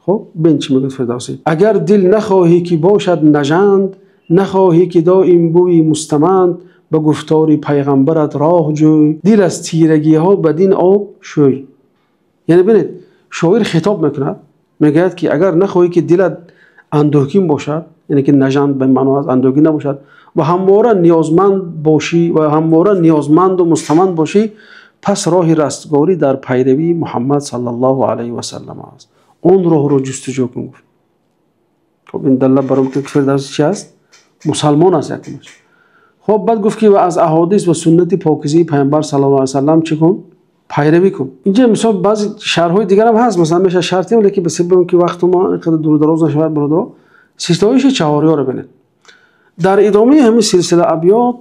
Хоб, бин чӣ мегӯяд Фирдавсӣ: агар дил нахоҳӣ ки бошад нажанд, нахоҳӣ ки доим бӯи мустаманд, ба гуфтори пайғамбарат роҳ ҷӯй, дил аз тирагиҳо ба дин об шӯй. Яъне бинед, шоир хитоб мекунад, мегӯяд, ки агар нахоҳӣ ки дилат андӯҳгин бошад, яъне ки нажанд ба маъно аст андӯҳгин набошад, ва ҳамвора ниёзманд бошӣ ва ҳамвора ниёзманду мустаманд бошӣ, пас роҳи растгорӣ дар пайравии Муҳаммад саллаллоҳу алайҳи васаллам аст, он роҳро ҷустуҷӯ кун, гуфт. Хоб, ин далла баром ки Фирдавсӣ чи аст? Мусалмон аст якумаш. Хоб, баъд гуфт, ки ва аз аҳодис ва суннати покизаи пайғамбар саллаллоҳу алайҳи васаллам чӣ кун? Пайравӣ кун. Инҷа мисол баъзе шарҳҳои дигарам ҳаст, масалан мешавад шартем, лекин ба сабаби он ки вақту мо инқадар дуру дароз нашавад, бародаро, ситоиши чаҳорёро бинед. Дар идомаи ҳамин силсила абёт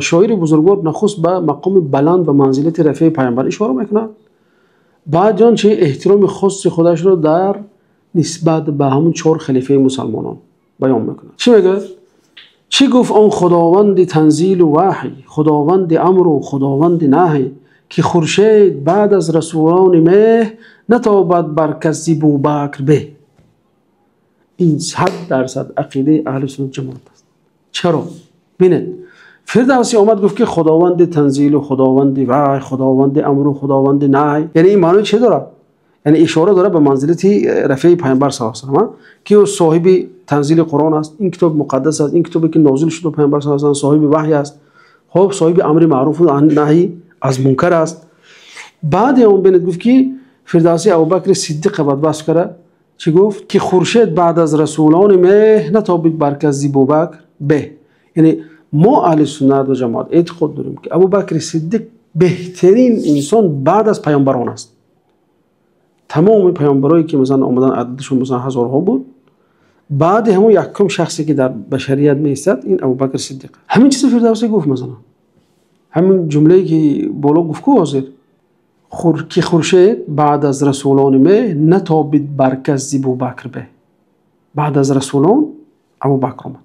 шоири бузургвор нахуст ба мақоми баланд ва манзилати рафеи пайғамбар ишора мекунад, баъди он чи эҳтироми хоси худашро дар нисбат ба ҳамун чор халифаи мусалмонон баён мекунад. Чӣ мегӯяд? Чӣ гуфт он худованди танзилу ваҳй, худованди амру худованди наҳй, ки хуршед баъд аз расулони меҳ натобад бар кас зи Бубакр беҳ. Ин 100% ақидаи аҳли суннат ҷамоат аст. Чаро? Бинед, Фирдавсӣ омад гуфт, ки худованди танзилу худованди ваҳй, худованди амру худованди наҳй. Яъне ин маънои чӣ дорад? Яъне ишора дорад ба манзилати рафеи пайғамбар саллаллоҳу алайҳи васаллам, ки ӯ соҳиби танзили Қуръон аст, ин китоби муқаддас аст, ин китобе ки нозил шуд ба пайғамбар саллаллоҳу алайҳи васаллам, соҳиби ваҳй аст. Хуб, соҳиби амри маъруф ва наҳй аз мункар аст. Баъд он бинед гуфт ки Фирдавсӣ Абӯбакр Сиддиқро баъд васф карда, чӣ гуфт? Ки хуршед баъд аз расулон меҳ натобид бар кас зи Абӯбакр беҳ. Яъне мо аҳли суннат ва ҷамоат эътиқод дорем ки Абӯбакр Сиддиқ беҳтарин инсон баъд аз паёмбарон аст. Тамоми паёмбарое ки масалан омаданд, ададашон масалан ҳазорҳо буд, баъд ҳамон якум шахсе ки дар башарият меистад ин Абӯбакр Сиддиқ. Ҳамин чиз Фирдавсӣ гуфт масалан. Ҳамин ҷумлае ки боло гуфт ку ҳозир, ки хуршед баъд аз расулон меҳ натобид бар кас зи Абӯбакр беҳ. Баъд аз расулон Абӯбакр омад.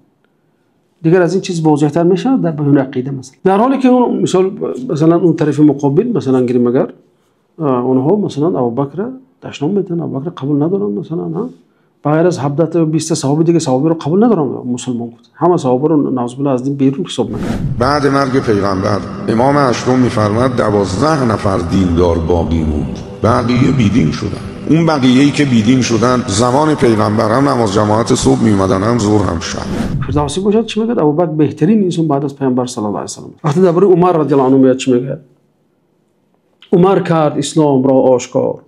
Дигар аз ин чиз возеҳтар мешавад дар баёни ақида масалан. Дар ҳоле ки он мисол масалан он тарафи муқобил масалан гирем агар онҳо масалан Абӯбакрро дашном медиҳанд, Абӯбакрро қабул надоранд масалан, ҳа? Ба ғайр аз 17 то 20 саҳоба дигар саҳобаро қабул надоранд мусулмон гуфт. Ҳама саҳобаро наъӯзу аз дин берун ҳисоб мекунанд. баъд марги پیغمبر امام هشتم میفرماد 12 نفر دیندار باقی موند، بقیه بیدین شدن. اون بقیه‌ای که بیدین شدن زمان پیغمبر هم نماز جماعت صبح میومدن، هم ظهر هم شب. فردوسی باشد چی میگه؟ ابوبکر بهترین انسان بعد از پیامبر صلی الله علیه و سلم. وقتی درباره عمر رضی الله عنه میاد چی میگه؟ عمر کرد اسلام را آشکار،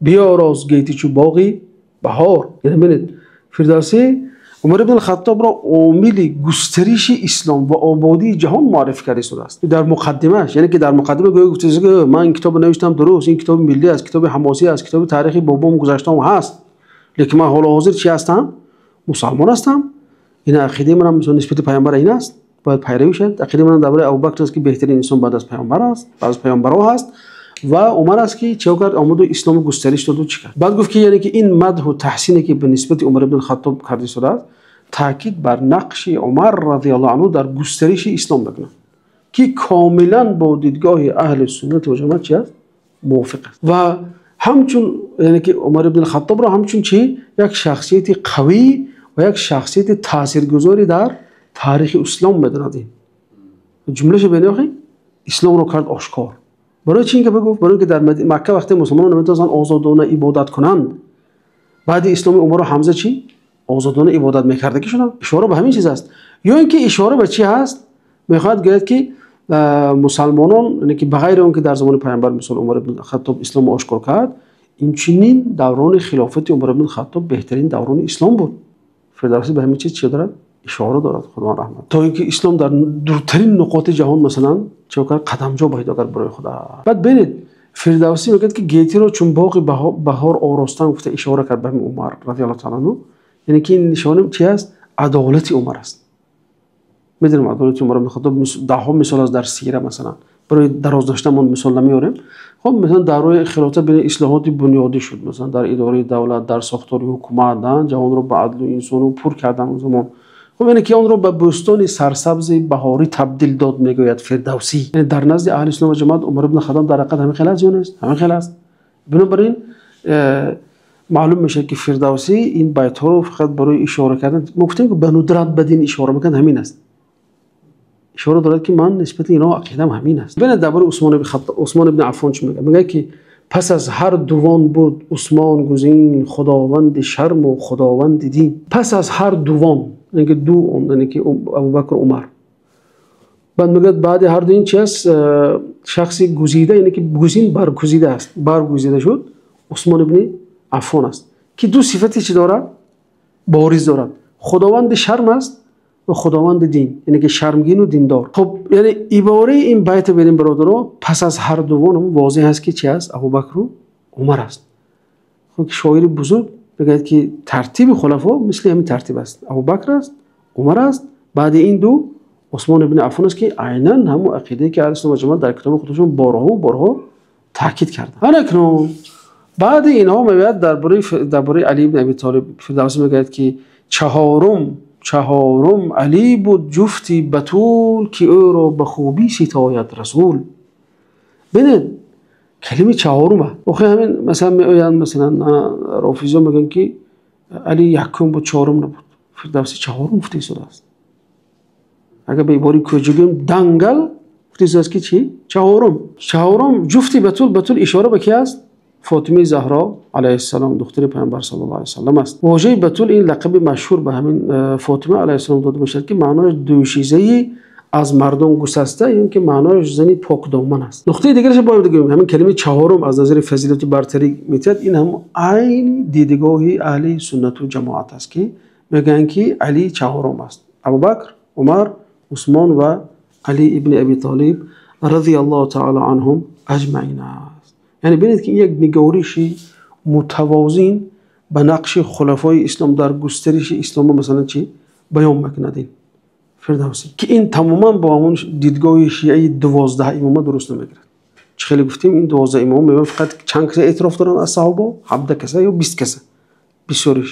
بیاراز گیتی چو باغی بهار. یعنی ببینید فردوسی عمر ابن الخطاب را عامل گسترش اسلام و آبادی جهان معرفی کرده است در مقدمهش. یعنی که در مقدمه گویا گفته که من این کتاب نوشتم درست، این کتاب ملی است، کتاب حماسی است، کتاب تاریخی بابام گذشتم هست، لیکن من حالا حاضر چی هستم؟ مسلمان هستم. این عقیده منم نسبت پیامبر این است، باید پیروی شد. عقیده منم درباره ابوبکر است که بهترین انسان بعد از پیامبر است، بعد از پیامبرها هست. و عمر است که چه کرد؟ آمد و اسلام گسترش داد و چی کرد. بعد گفت که یعنی که این مدح و تحسینی که به نسبت عمر ابن الخطاب کرده شده است تاکید بر نقش عمر رضی الله عنه در گسترش اسلام میکنه که کاملا با دیدگاه اهل سنت و جماعت چی است؟ موافق است. و همچون یعنی که عمر ابن الخطاب را همچون چی؟ یک شخصیت قوی و یک شخصیت تاثیرگذاری در تاریخ اسلام میداند. جملهش ببینید، اسلام رو کرد آشکار. برای چی اینکه بگفت؟ برای اینکه در مکه وقتی مسلمانان نمیتونستن آزادانه عبادت کنند، بعد اسلام عمر و حمزه چی؟ آزادانه عبادت میکرده که شدن. اشاره به همین چیز است. یا اینکه اشاره به چی هست؟ میخواد گوید که مسلمانان، یعنی که بغیر اون که در زمان پیامبر مثلا عمر بن خطاب اسلام آشکار کرد، این چنین دوران خلافت عمر بن خطاب بهترین دوران اسلام بود. فردوسی به همین چیز چی دارد؟ اشاره دارد، خدا رحمت. تا اینکه اسلام در دورترین نقاط جهان مثلا چه کرد؟ قدمجا پیدا کرد برای خدا. بعد ببینید فردوسی میگه که گیتی رو چون باغ بهار آراستن گفته، اشاره کرد به عمر رضی الله تعالی عنه. یعنی که این نشانه چی است؟ عدالت عمر است. میدونم عدالت عمر بن خطاب ده ها مثال از در سیره مثلا برای دراز داشتن من مثال نمیاریم. خب مثلا در روی خلافت بین اصلاحات بنیادی شد، مثلا در اداره دولت، در ساختار حکومت، جهان رو به عدل و انسان پر کردن اون زمان. خب یعنی که آن رو به بوستان سرسبز بهاری تبدیل داد میگوید فردوسی. یعنی در نزد اهل سنت و جماعت عمر بن خطاب در حقیقت همین خیلی است یا نیست؟ همین خیلی است. بنابراین معلوم میشه که فردوسی این بیت ها رو فقط برای اشاره کردن، ما گفتیم که به ندرت به دین اشاره میکند، همین است. اشاره دارد که من نسبت اینا عقیدم همین است. ببینید درباره عثمان بن عفان چی میگه؟ میگه که پس از هر دوان بود عثمان گزین، خداوند شرم و خداوند دین. پس از هر دوان، یعنی که دو، یعنی که ابوبکر و عمر. بعد میگه بعد هر دو این چی است؟ شخصی گزیده، یعنی که گزین برگزیده است، برگزیده شد عثمان بن عفان است که دو صفتی چی دارد؟ بارز دارد. خداوند شرم است و خداوند دین، یعنی که شرمگین و دیندار. خب یعنی عباره این بیت ببینیم برادرها، پس از هر دوان هم واضح است که چی است؟ ابوبکر و عمر است. خب شاعر بزرگ میگه که ترتیب خلفا مثل همین ترتیب است، ابوبکر است، عمر است، بعد این دو عثمان بن عفان است که عینا همون عقیده که اهل سنت و جماعت در کتاب خودشون بارها و بارها تاکید کردن. اکنون بعد اینها میگه درباره علی بن ابی طالب فردوسی میگه که چهارم علی بود جفتی بتول، که او را به خوبی ستاید رسول. ببینید کلمه چهارمه. آخه همین مثلا میگن، مثلا رافضی میگن که علی یکم بود چهارم نبود. فردوسی چهارم گفته شده است. اگر به عباره کوچگیم دنگل گفته شده است که چی؟ چهارم. چهارم جفتی بتول، بتول اشاره به کی است؟ فاطمه زهرا علیه السلام، دختر پیامبر صلی الله علیه و سلم است. واژه بتول این لقب مشهور به همین فاطمه علیه السلام داده میشد که معناش دوشیزه Аз мардум гусаста ё ки маънояш зани покдоман аст. Нуқтаи дигараш бояд бигӯем, ҳамин калимаи чаҳорум аз назари фазилат ва бартарӣ метиҳад, ин ҳам айни дидгоҳи аҳли суннат ва ҷамоат аст, ки мегӯянд ки Алӣ чаҳорум аст. Абӯбакр, Умар, Усмон ва Алӣ ибни Абӣ Толиб разияллоҳу таъоло анҳум аҷмаъин аст. Яъне бубинед, ки ин як нигаристи мутавозин ба нақши хулафои ислом дар густариши ислом, масалан, чӣ баён мекунад ин Фирдавсӣ, ки ин тамоман бо ҳамон дидгоҳи шиаи 12 имома дуруст намегирад. Чӣ хеле гуфтем, ин 12 имом мегӯянд фақат чанд каса эътироф доранд аз саҳоба, 17 каса ё 20 каса. Бисёриш.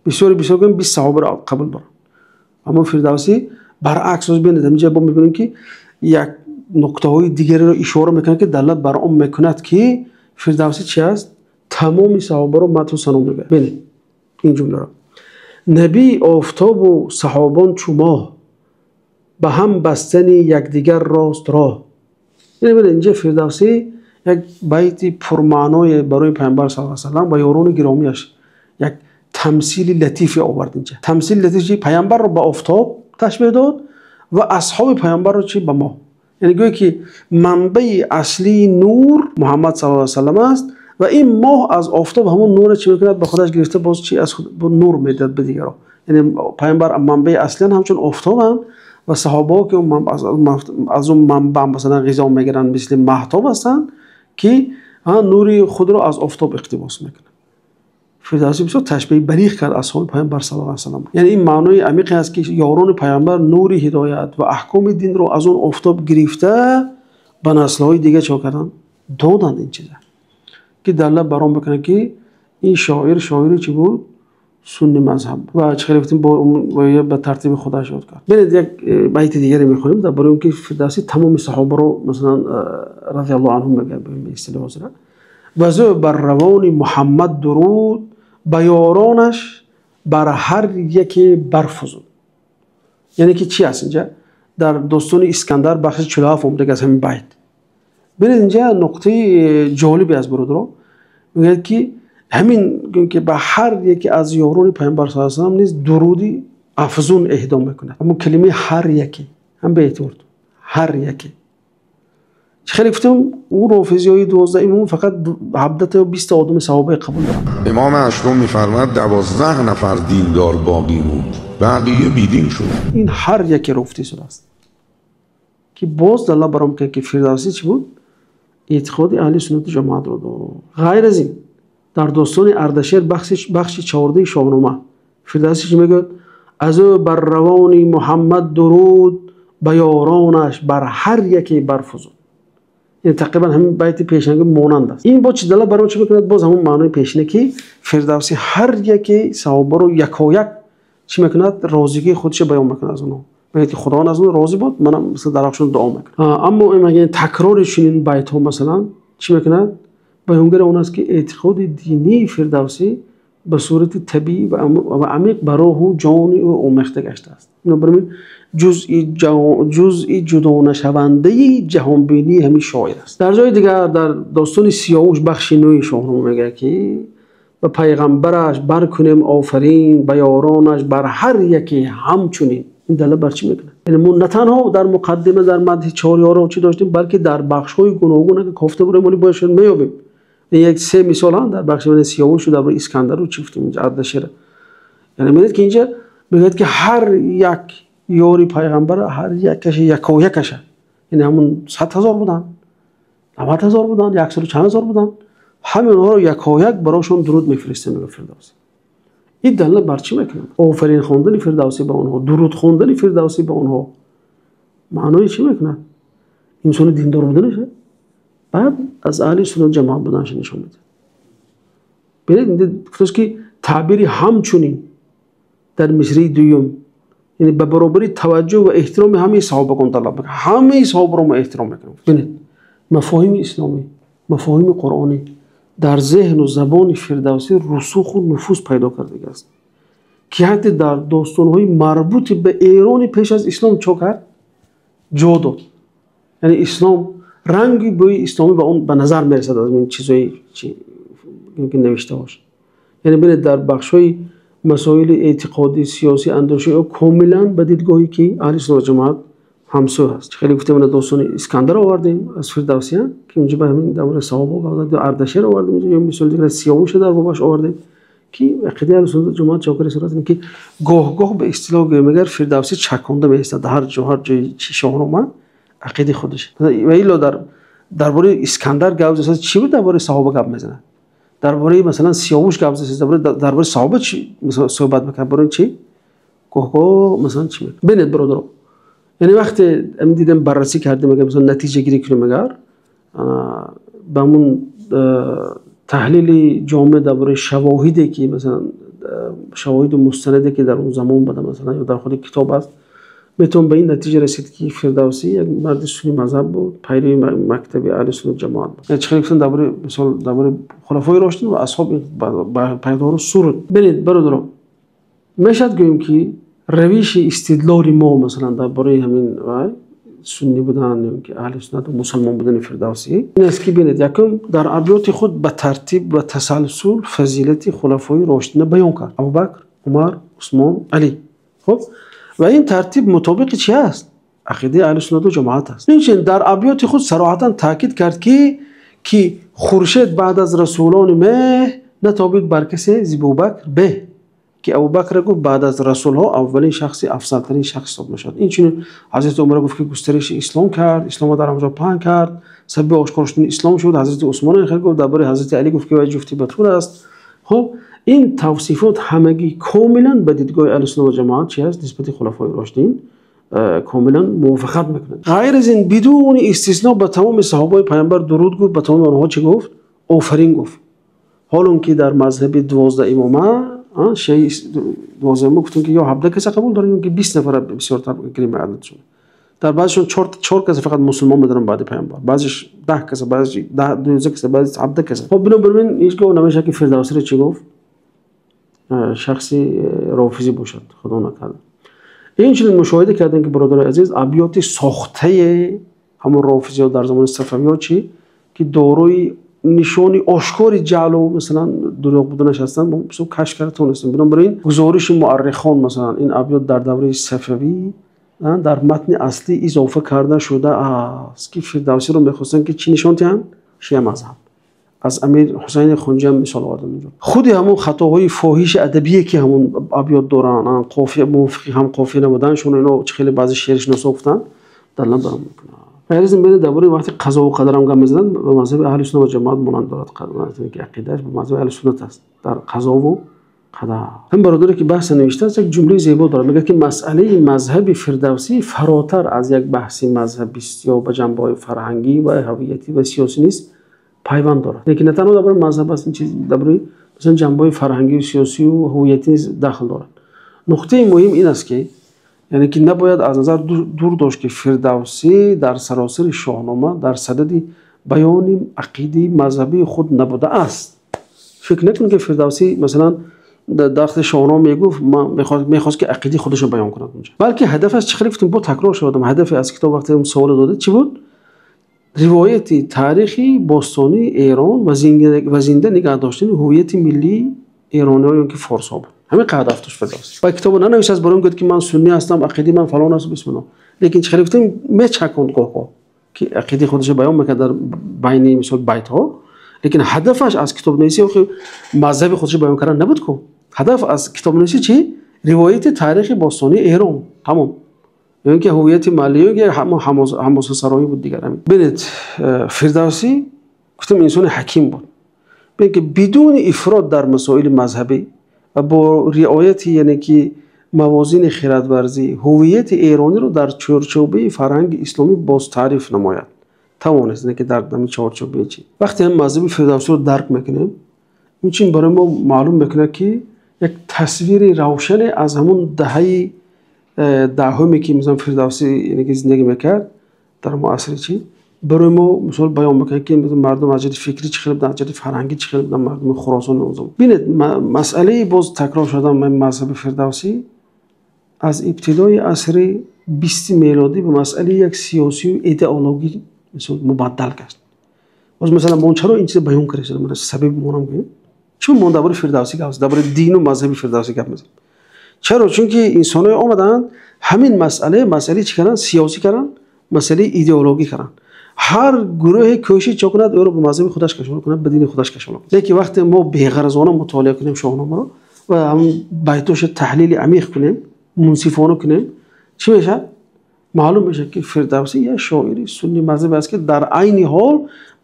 Бисёр бисёр гӯем 20 саҳобаро қабул доранд. Аммо Фирдавсӣ баръакс, бубинед, инҷо мо мебинем, ки як нуқтаҳои дигареро ишора мекунад, ки далолат бар он мекунад, ки Фирдавсӣ чӣ аст? Тамоми саҳобаро мадҳу сано мегӯяд. Бубинед ин ҷумларо. Набӣ офтоб ва саҳобон чу моҳ, ба ҳам бастани якдигар рост роҳ. Яъне бубинед, инҷо Фирдавсӣ як байти пурмаъное барои Паёмбар саллаллоҳу алайҳи васаллам ва ёрони гиромиаш як тамсили латифе овард инҷо. Тамсили латиф чи? Паёмбарро ба офтоб ташбеҳ дод ва асҳоби паёмбарро чӣ? Ба моҳ. Яъне гӯё ки манбаи аслии нур Муҳаммад саллаллоҳу алайҳи васаллам аст ва ин моҳ аз офтоб ҳамон нурро чӣ мекунад? Ба худаш гирифта, боз чӣ аз худ нур медиҳад ба дигарон. Яъне паёмбар манбаи аслиян ҳамчун офтобанд ва саҳобаҳо, ки аз он манбаъ масалан ғизо мегиранд, мисли маҳтоб ҳастанд, ки нури худро аз офтоб иқтибос мекунанд. Фирдавсӣ бисёр ташбеҳи балиғ кард асҳоби паёмбар саллаллоҳу алайҳи васаллам. Яъне ин маънои амиқе аст, ки ёрони паёмбар нури ҳидоят ва аҳкоми динро аз он офтоб гирифта ба наслҳои дигар чӣ карданд? Доданд ин чиза. Ки далолат бар он мекунад, ки ин шоир шоири чӣ буд? Сунни мазҳаб. Ва чӣ хеле гуфтем, бо ба тартиби худаш ёд кард. Бубинед, як байти дигаре мехонем дар бораи он ки Фирдавсӣ тамоми саҳобаро масалан разияллоҳу анҳум мегӯяд ба истилоҳ ҳозира. Вазӯ бар равони Муҳаммад дуруд, ба ёронаш бар ҳар яке барфузуд. Яъне ки чӣ аст инҷа? Дар достони Искандар бахши 47 омада аз ҳамин байт. Бубинед, инҷа нуқтаи ҷолибе аст, бародаро. Мегӯяд, ки ҳамин ки ба ҳар яке аз ёрони паёмбар саллаллоҳу алайҳи васаллам низ дуруди афзун эҳдо мекунад. Ҳамон калимаи ҳар яке ҳам ба эътибор, ҳар яке. Чӣ хеле гуфтем, ӯ рофизиҳои 12 имом фақат 17 то 20 та одами саҳобаи қабул доранд. امام هشتم میفرماد 12 نفر دیندار باقی موند، بقیه بیدین شدن. Ин ҳар яке рофтӣ шудааст, ки боз далолат бар он мекунад, ки Фирдавсӣ чӣ буд? Эътиқоди аҳли суннату ҷамоатро дошт. Ғайр аз ин, дар достони Ардашер бахши 14 Шоҳнома Фирдавсӣ чӣ мегӯяд? Аз ӯ бар равони Муҳаммад дуруд, ба ёронаш бар ҳар яке барфузуд. Яъне тақрибан ҳамин байти пешанги монанд аст. Ин боз чӣ далолат бар он чӣ мекунад? Боз ҳамон маънои пешина, ки Фирдавсӣ ҳар яке саҳобаро якояк чӣ мекунад? Розигии худашро баён мекунад аз онҳо. Мегӯяд, ки Худованд аз онҳо розӣ буд, манам масалан дар ҳаққшон дуо мекунам. Аммо ин такрори чунин байтҳо масалан чӣ мекунад? Баёнгари он аст, ки эътиқоди динии Фирдавсӣ ба сурати табиӣ ва амиқ ба роҳу ҷони ӯ омехта гаштааст. Бинобар ин ҷузъи ҷудонашавандаи ҷаҳонбинии ҳамин шоир аст. Дар ҷои дигар, дар достони Сиёвуш бахши 9 Шоҳнома мегӯяд, ки ба пайғамбараш баркунем офарин, ба ёронаш бар ҳар яке ҳамчунин. Ин далолат бар чӣ мекунад? Яъне мо на танҳо дар муқаддима дар мадҳи чор ёро чӣ доштем, балки дар бахшҳои гуногун агар кофта бурем, вале бояд шуд меёбем. Як се мисол ҳам дар бахши Сиёвуш дар бораи Искандару чӣ гуфтем инҷа, Ардашера. Яъне мебинед, ки инҷа мегӯяд, ки ҳар як ёри пайғамбар, ҳар якаша якоякаша, яъне ҳамун 100 000 буданд, 90 000 буданд, яксаду чанд ҳазор буданд, ҳамин онҳоро якояк барошон дуруд мефиристем, мегӯяд Фирдавсӣ. Ин далолат бар чӣ мекунад? Офарин хондани Фирдавсӣ ба онҳо, дуруд хондани Фирдавсӣ ба онҳо маънои чӣ мекунад? Инсони диндор буданаша, баъд аз аҳли суннат ҷамоат буданаша нишон медиҳад. Бинед, гуфтааст, ки таъбири ҳамчунин дар мисраи дуюм, яъне ба баробари таваҷҷӯҳ ва эҳтироми ҳамаи саҳобагон далолат мекунад. Ҳамаи саҳобаро мо эҳтиром мекунем. Бинед, мафоҳими исломӣ, мафоҳими қуръонӣ дар зеҳну забони Фирдавсӣ русуху нуфуз пайдо кардагиаст, ки ҳатто дар достонҳои марбути ба Эрони пеш аз ислом чо кард? Ҷо дод. Яъне ислом, ранги бӯи исломӣ ба он ба назар мерасад аз ин чизҳои ки навиштаҳош. Яъне бинед, дар бахшҳои масоили эътиқодӣ, сиёсӣ, андешаи ӯ комилан ба дидгоҳе ки аҳли суннат ҷамоат ҳамсӯ ҳаст. Хеле гуфтем, достони Искандар овардем аз Фирдавсӣ, ки инҷо ба ҳамин дар бораи саҳоба гап, Ардашер овардем, ё мисоли дигар Сиёвуш дар бобаш овардем, ки ақидаи аҳли суннат ҷамоат чокар сурат, ки гоҳ-гоҳ ба истилоҳ гӯем, агар Фирдавсӣ чаконда меистад ҳар ҷо, ҳар ҷои Шоҳнома ақидаи худаш. Ва илло дар бораи Искандар гап зад, чӣ буд? Дар бораи саҳоба гап мезанад. Дар бораи масалан Сиёвуш гап зад, дар бораи саҳоба чӣ масалан суҳбат мекард, барои чӣ? Гоҳ-гоҳ масалан чӣ мекард? Бинед, бародарон, яъне вақте дидем, баррасӣ кардем, агар масалан натиҷагирӣ кунем, агар ба ҳамун таҳлили ҷомеъ дар бораи шавоҳиде ки масалан шавоҳиду мустанаде ки дар он замон буда, масалан, ё дар худи китоб аст, метавон ба ин натиҷа расид, ки Фирдавсӣ як марди сунни мазҳаб буд, пайрави мактаби аҳли суннат ҷамоат буд. Чӣ хеле гуфтанд дар бораи, мисол, дар бораи хулафои рошидин ва асҳоби пайғамбару суруд. Бинед, бародарон, мешавад гӯем, ки равиши истидлоли мо, масалан, дар бораи ҳамин вай суннӣ будан ё ки аҳли суннат ва мусалмон будани Фирдавсӣ ин аст, ки бинед, якум, дар абёти худ ба тартиб ва тасалсул фазилати хулафои рошидинро баён кард: Абубакр, Умар, Усмон, Алӣ. Хуб, ва ин тартиб мутобиқи чи аст? Ақидаи аҳли суннату ҷамоат аст. Инчунин дар абёти худ сароҳатан таъкид кард, ки хуршед баъд аз расулони меҳ натобид бар касе зи Абубакр беҳ, ки Абубакр гуфт баъд аз расулҳо аввалин шахси, афзалтарин шахс ҳисоб мешавад. Инчунин ҳазрати Умар гуфт, ки густариши ислом кард, исломро дар ҳамаҷо паҳн кард, сабаби ошкор шудани ислом шуд. Ҳазрати Усмон хел гуфт, дар бораи ҳазрати Алӣ гуфт, ки вай ҷуфти батул аст. Хуб, ин тавсифот ҳамагӣ комилан ба дидгоҳи аҳли суннат ва ҷамоат чи аст нисбати хулафои рошидин комилан мувофиқат мекунад. Ғайр аз ин, бидуни истисно ба тамоми саҳобаи паёмбар дуруд гуфт, ба тамоми онҳо чӣ гуфт? Офарин гуфт. Ҳол он ки дар мазҳаби 12 имома, шиаи 12 имома, гуфтем, ки ё 17 каса қабул дорем, ё ки 20 нафара бисёртар гирем ададшон. Дар баъзешон чор каса фақат мусулмон медонанд баъди паёмбар, баъзеш 10 каса, баъзеш 12 каса, баъзеш 17 каса. Хоб, бинобар ин ҳеҷ гоҳ намешавад, ки Фирдавсиро чӣ гуфт, шахси рофизӣ бошад, худо накарда. Инчунин мушоҳида кардем, ки, бародарои азиз, абёти сохтаи ҳамон рофизиҳо дар замони сафавиҳо чӣ, ки дорои нишони ошкори ҷаълу масалан дурӯғ буданаш ҳастанд, мо бисёр кашф карда тавонистем. Бинобар ин гузориши муаррихон, масалан, ин абёт дар давраи сафавӣ дар матни аслӣ изофа карда шудааст, ки Фирдавсиро мехостанд, ки чӣ нишон диҳанд? Шия мазҳаб. Аз Амир Ҳусайни Хунҷӣ ҳам мисол овардам инҷо. Худи ҳамон хатоҳои фоҳиши адабие, ки ҳамон абёт доранд, қофия мувофиқи ҳам қофия набуданшон, ино чӣ хеле баъзе шеършиносо гуфтанд, далолат барам мекунад. Ғайр аз ин, бинед, дар бораи вақти қазову қадар ҳам гап мезананд, ба мазҳаби аҳли суннат ва ҷамоат монанд дорад, ки ақидааш ба мазҳаби аҳли суннат аст дар қазову қадар. Ҳам бародаре, ки баҳса навиштааст, як ҷумлаи зебо дорад, мегӯяд, ки масъалаи мазҳаби Фирдавсӣ фаротар аз як баҳси мазҳабист ё ба ҷанбаҳои фарҳангӣ ва ҳавиятӣ ва сиёсӣ низ пайванд дорад. Лекин на танҳо дар бораи мазҳаб аст, ин чиз дар бораи масалан ҷанбаҳои фарҳангию сиёсию ҳувиятӣ низ дахл дорад. Нуқтаи муҳим ин аст, ки яъне ки набояд аз назар дур дошт, ки Фирдавсӣ дар саросари Шоҳнома дар садади баёни ақидаи мазҳабии худ набудааст. Фикр накунед, ки Фирдавсӣ масалан дар вақти Шоҳнома мегуфт, мехост, ки ақидаи худашро баён кунад онҷо, балки ҳадафаш чӣ? Хеле гуфтем, бо такрор шудам, ҳадафи аз китоб, вақте саволе додед, чӣ буд? Ривояти таърихи бостонии Эрон ва зинда нигаҳ доштани ҳувияти миллии эрониҳо ё ки форсҳо буд. Ҳамин қадр ҳадаф дошт Фирдавсӣ. Ва китобо нанавиштааст барои он гӯяд, ки ман суннӣ ҳастам, ақидаи ман фалон аст, бисмиллоҳ. Лекин чӣ хеле гуфтем, мечаконд гоҳ-гоҳ, ки ақидаи худашро баён мекард дар байни мисол байтҳо, лекин ҳадафаш аз китобнависӣ охи мазҳаби худашро баён кардан набуд ку. Ҳадаф аз китобнависӣ чӣ? Ривояти таърихи бостонии Эрон, тамом, ё ин ки ҳувияти маҳаллӣ, ё ин ки ҳамосасароӣ буд дигар. Ҳамин. Бинед, Фирдавсӣ, гуфтем, инсони ҳаким буд. Бинед, ки бидуни ифрот дар масоили мазҳабӣ ва бо риояти, яъне ки мавозини хирадварзӣ, ҳувияти эрониро дар чорчӯбаи фарҳанги исломӣ бозтаъриф намояд тавонист, яъне ки дар ҳамин чорчӯбаи чӣ. Вақте ҳам мазҳаби Фирдавсиро дарк мекунем, инчин барои мо маълум мекунад, ки як тасвири равшане аз ҳамон даҳаи даҳуме, ки масалан Фирдавсӣ, яъне ки зиндагӣ мекард дар ҳамон асри, чӣ барои мо мисол баён мекунад, ки мардум аз ҷиҳати фикрӣ чӣ хел буданд, аз ҷиҳати фарҳангӣ чӣ хел буданд мардуми Хуросони он замон. Бинед, масъалаи боз такрор шудан мазҳаби Фирдавсӣ аз ибтидои асри 20-и мелодӣ ба масъалаи як сиёсию идеологӣ мисол мубаддал гашт. Боз масалан мо чаро ин чизро баён кардем? Сабаби монам гӯем, чун мо дар бораи Фирдавсӣ гап, дар бораи дину мазҳаби Фирдавсӣ гап мезанем. Чаро? Чунки инсонҳое омаданд ҳамин масъала, масъалаи чӣ карданд? Сиёсӣ карданд, масъалаи идеологӣ карданд. Ҳар гурӯҳе кӯшиш чӣ кунад, ӯро ба мазҳаби худаш кашон кунад, ба дини худаш кашон кунад. Лекин вақте мо беғаразона мутолиа кунем Шоҳномаро ва ҳамон байтҳояшро таҳлили амиқ кунем, мунсифона кунем, чӣ мешавад? Маълум мешавад, ки Фирдавсӣ як шоири суннӣ мазҳаб аст, ки дар айни ҳол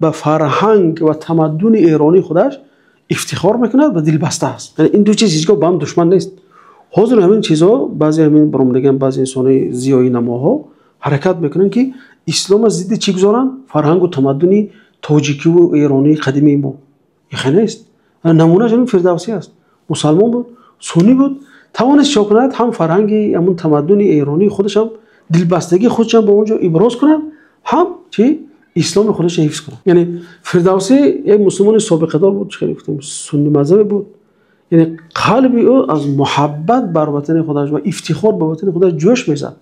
ба фарҳанг ва тамаддуни эронии худаш ифтихор мекунад ва дилбаста аст. Яъне ин ду чиз ҳеҷгоҳ ба ҳам душман нест. Ҳозир ҳамин чизҳо баъзе ҳамин баромадагон, баъзе инсонҳои зиёинамоҳо ҳаракат мекунанд, ки исломро зидди чӣ гузоранд? Фарҳанг ва тамаддуни тоҷикӣ ва эронии қадимии мо. Ин хеле нест. Намунааш ҳамин Фирдавсӣ аст. Мусулмон буд, суннӣ буд, тавонист чӣ кунад? Ҳам фарҳанги ҳамон тамаддуни эронии худаш, ҳам дилбастагии худаш ҳам ба он ҷо иброз кунад, ҳам чӣ исломи худашро ҳифз кунад. Яъне Фирдавсӣ як мусулмони собиқадор буд, чӣ хеле гуфтем, суннӣ мазҳабӣ буд. Яъне қалби ӯ аз муҳаббат бар ватани худаш ва ифтихор ба ватани худаш ҷӯш мезад.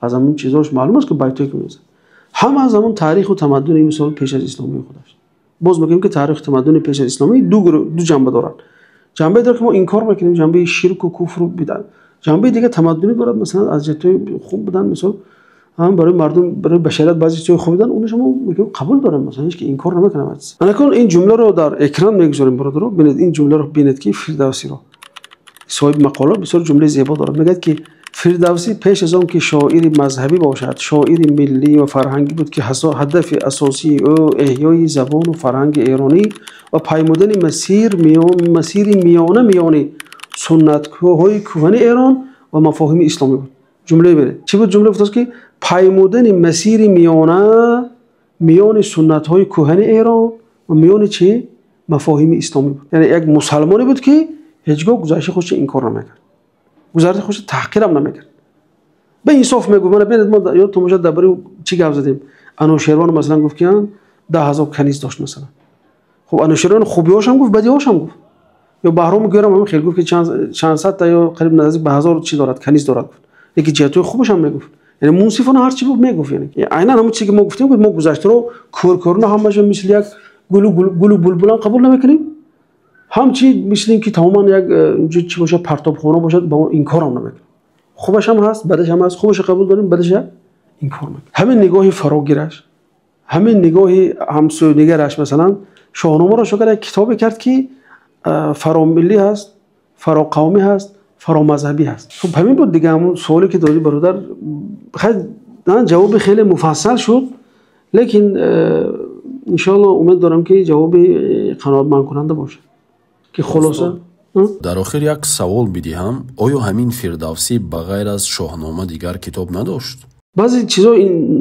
Аз ҳамон чизҳояш маълум аст, ки байтҳое ки мезад, ҳам аз ҳамон таърих ва тамаддуни мисол пеш аз исломии худаш. Боз мегӯем, ки таърих ва тамаддуни пеш аз исломӣ ду гурӯҳ, ду ҷанба дорад. Ҷанбае дорад, ки мо инкор мекунем, ҷанбаи ширк ва куфр ва бидъат. Ҷанбаи дигар тамаддунӣ дорад, масалан аз ҷиҳатҳои хуб будан, мисол ҳам барои мардум, барои башарият баъзе чизҳои хуб будан, онро мо мегӯем қабул дорем, масалан ҳеҷ ки инкор намекунем. Акнун ин ҷумларо дар экран мегузорем, бародарон, бубинед ин ҷумларо, бубинед, ки Фирдавсиро соҳиби мақола бисёр ҷумлаи зебо дорад. Мегӯяд, ки Фирдавсӣ пеш аз он ки шоири мазҳабӣ бошад, шоири миллӣ ва фарҳангӣ буд, ки ҳадафи асосии ӯ эҳёи забон ва фарҳанги эронӣ ва паймудани масири миёна миёни суннатҳои куҳани Эрон ва мафоҳими исломӣ буд. Ҷумлае бинед. Чӣ буд ҷумла? Гуфтааст, ки паймудани масири миёна миёни суннатҳои куҳани Эрон ва миёни чӣ? Мафоҳими исломӣ буд. Яъне як мусулмоне буд, ки ҳеҷгоҳ гузаштаи худашро инкор намекард. Гузаштаи худашро таҳқир ҳам намекард. Ба инсоф мегуфт. Ман бинед, мо ёдатон бошад, дар бораи чӣ гап задем? Анӯшервон масалан гуфт, ки 10,000 каниз дошт масалан. Хуб, Анӯшервон хубиҳояш ҳам гуфт, бадиҳояш ҳам гуфт. Ё Баҳром Гӯр ҳам хеле гуфт, ки чанд сад та ё қариб наздик ба 1000 чӣ дорад, каниз дорад гуфт. Яке ҷиҳатҳои хубаш ҳам мегуфт. Яъне мунсифона ҳар чӣ буд мегуфт. Яъне айнан ҳамон чизе ки мо гуфтем, мо гузаштаро кӯркӯрона ҳамааш мисли як гулу гулу булбул ҳам қабул намекунем. Ҳам чӣ мисли инки тамоман як инҷо чӣ бошад, партобхона бошад, ба он инкор ҳам намекунем. Хубаш ҳам ҳаст, бадаш ҳам ҳаст, хубашро қабул дорем, бадашро инкор мекунем. Ҳамин нигоҳи фарогираш, ҳамин нигоҳи ҳамсӯнигараш, масалан Шоҳномаро шукр як китобе кард, ки фаромиллӣ ҳаст, фароқавмӣ ҳаст, фаромазҳабӣ ҳаст. Хуб, ҳамин буд дигар ҳамон суоле ки додӣ, бародар. Хайр, ҷавоби хеле муфассал шуд, лекин иншоаллоҳ умед дорам, ки ҷавоби қаноатмандкунанда бошад. Ки хулоса Дар охир як савол бидиҳам: оё ҳамин Фирдавсӣ ба ғайр аз Шоҳнома дигар китоб надошт? Баъзе чизҳо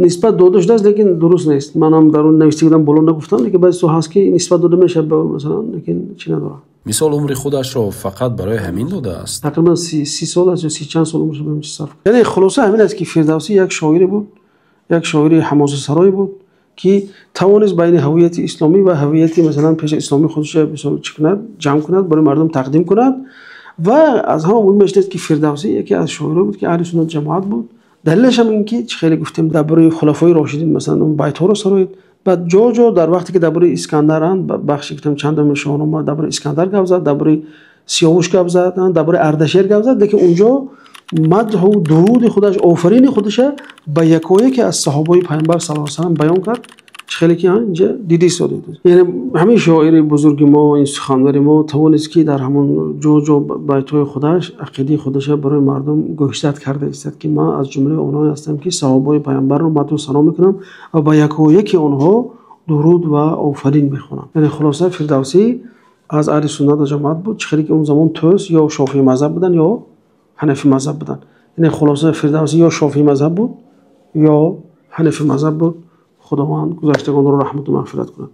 нисбат дода шудааст, лекин дуруст нест. Ман ҳам дар он навишта будам, боло нагуфтам, лекин баъзе чизҳо ҳаст, ки нисбат дода мешавад ба масалан, лекин чӣ надорад. Мисол, умри худашро фақат барои ҳамин додааст? Тақрибан 30 сол аст ё 30 чанд сол умрашро ба ҳамин чиз сарф кард. Яъне хулоса ҳамин аст, ки Фирдавсӣ як шоире буд, як шоири ҳамосасарое буд, ки тавонист байни ҳавияти исломӣ ва ҳавияти масалан пеш аз исломӣ худашро мисол чӣ кунад, ҷамъ кунад, барои мардум тақдим кунад. Ва аз ҳама муҳимаш ин аст, ки Фирдавсӣ яке аз шоирое буд, ки аҳли суннат ҷамоат буд. Далелаш ҳам ин ки чӣ хеле гуфтем, дар бораи хулафои рошидин масалан он байтҳоро сароид. Баъд ҷо ҷо дар вақте ки дар бораи Искандар бахше гуфтам, чандум Шоҳнома дар бораи Искандар гап зад, дар бораи Сиёвуш гап зад, дар бораи Ардашер гап зад, лекин онҷо мадҳу дуруди худаш, офарини худашро ба якояке аз саҳобаи Паёмбар саллаллоҳу алайҳи васаллам баён кард. Чӣ хеле ки инҷа дида истодед. Яъне ҳамин шоири бузурги мо, ин суханвари мо тавонист, ки дар ҳамон ҷо ҷо байтҳои худаш ақидаи худашро барои мардум гӯшзад карда истад, ки ман аз ҷумлаи онҳое ҳастам, ки саҳобаи Паёмбарро мадҳу сано мекунам ва ба якояки онҳо дуруд ва офарин мехонам. Яъне хулоса, Фирдавсӣ аз аҳли суннат ва ҷамоат буд, чӣ хеле ки он замон тӯс ё шофии мазҳаб буданд, ё ҳанафӣ мазҳаб буданд. Яъне хулоса, Фирдавсӣ ё шофии мазҳаб буд, ё ҳанафӣ мазҳаб буд. Худованд гузаштагонро раҳмату мағфират кунад.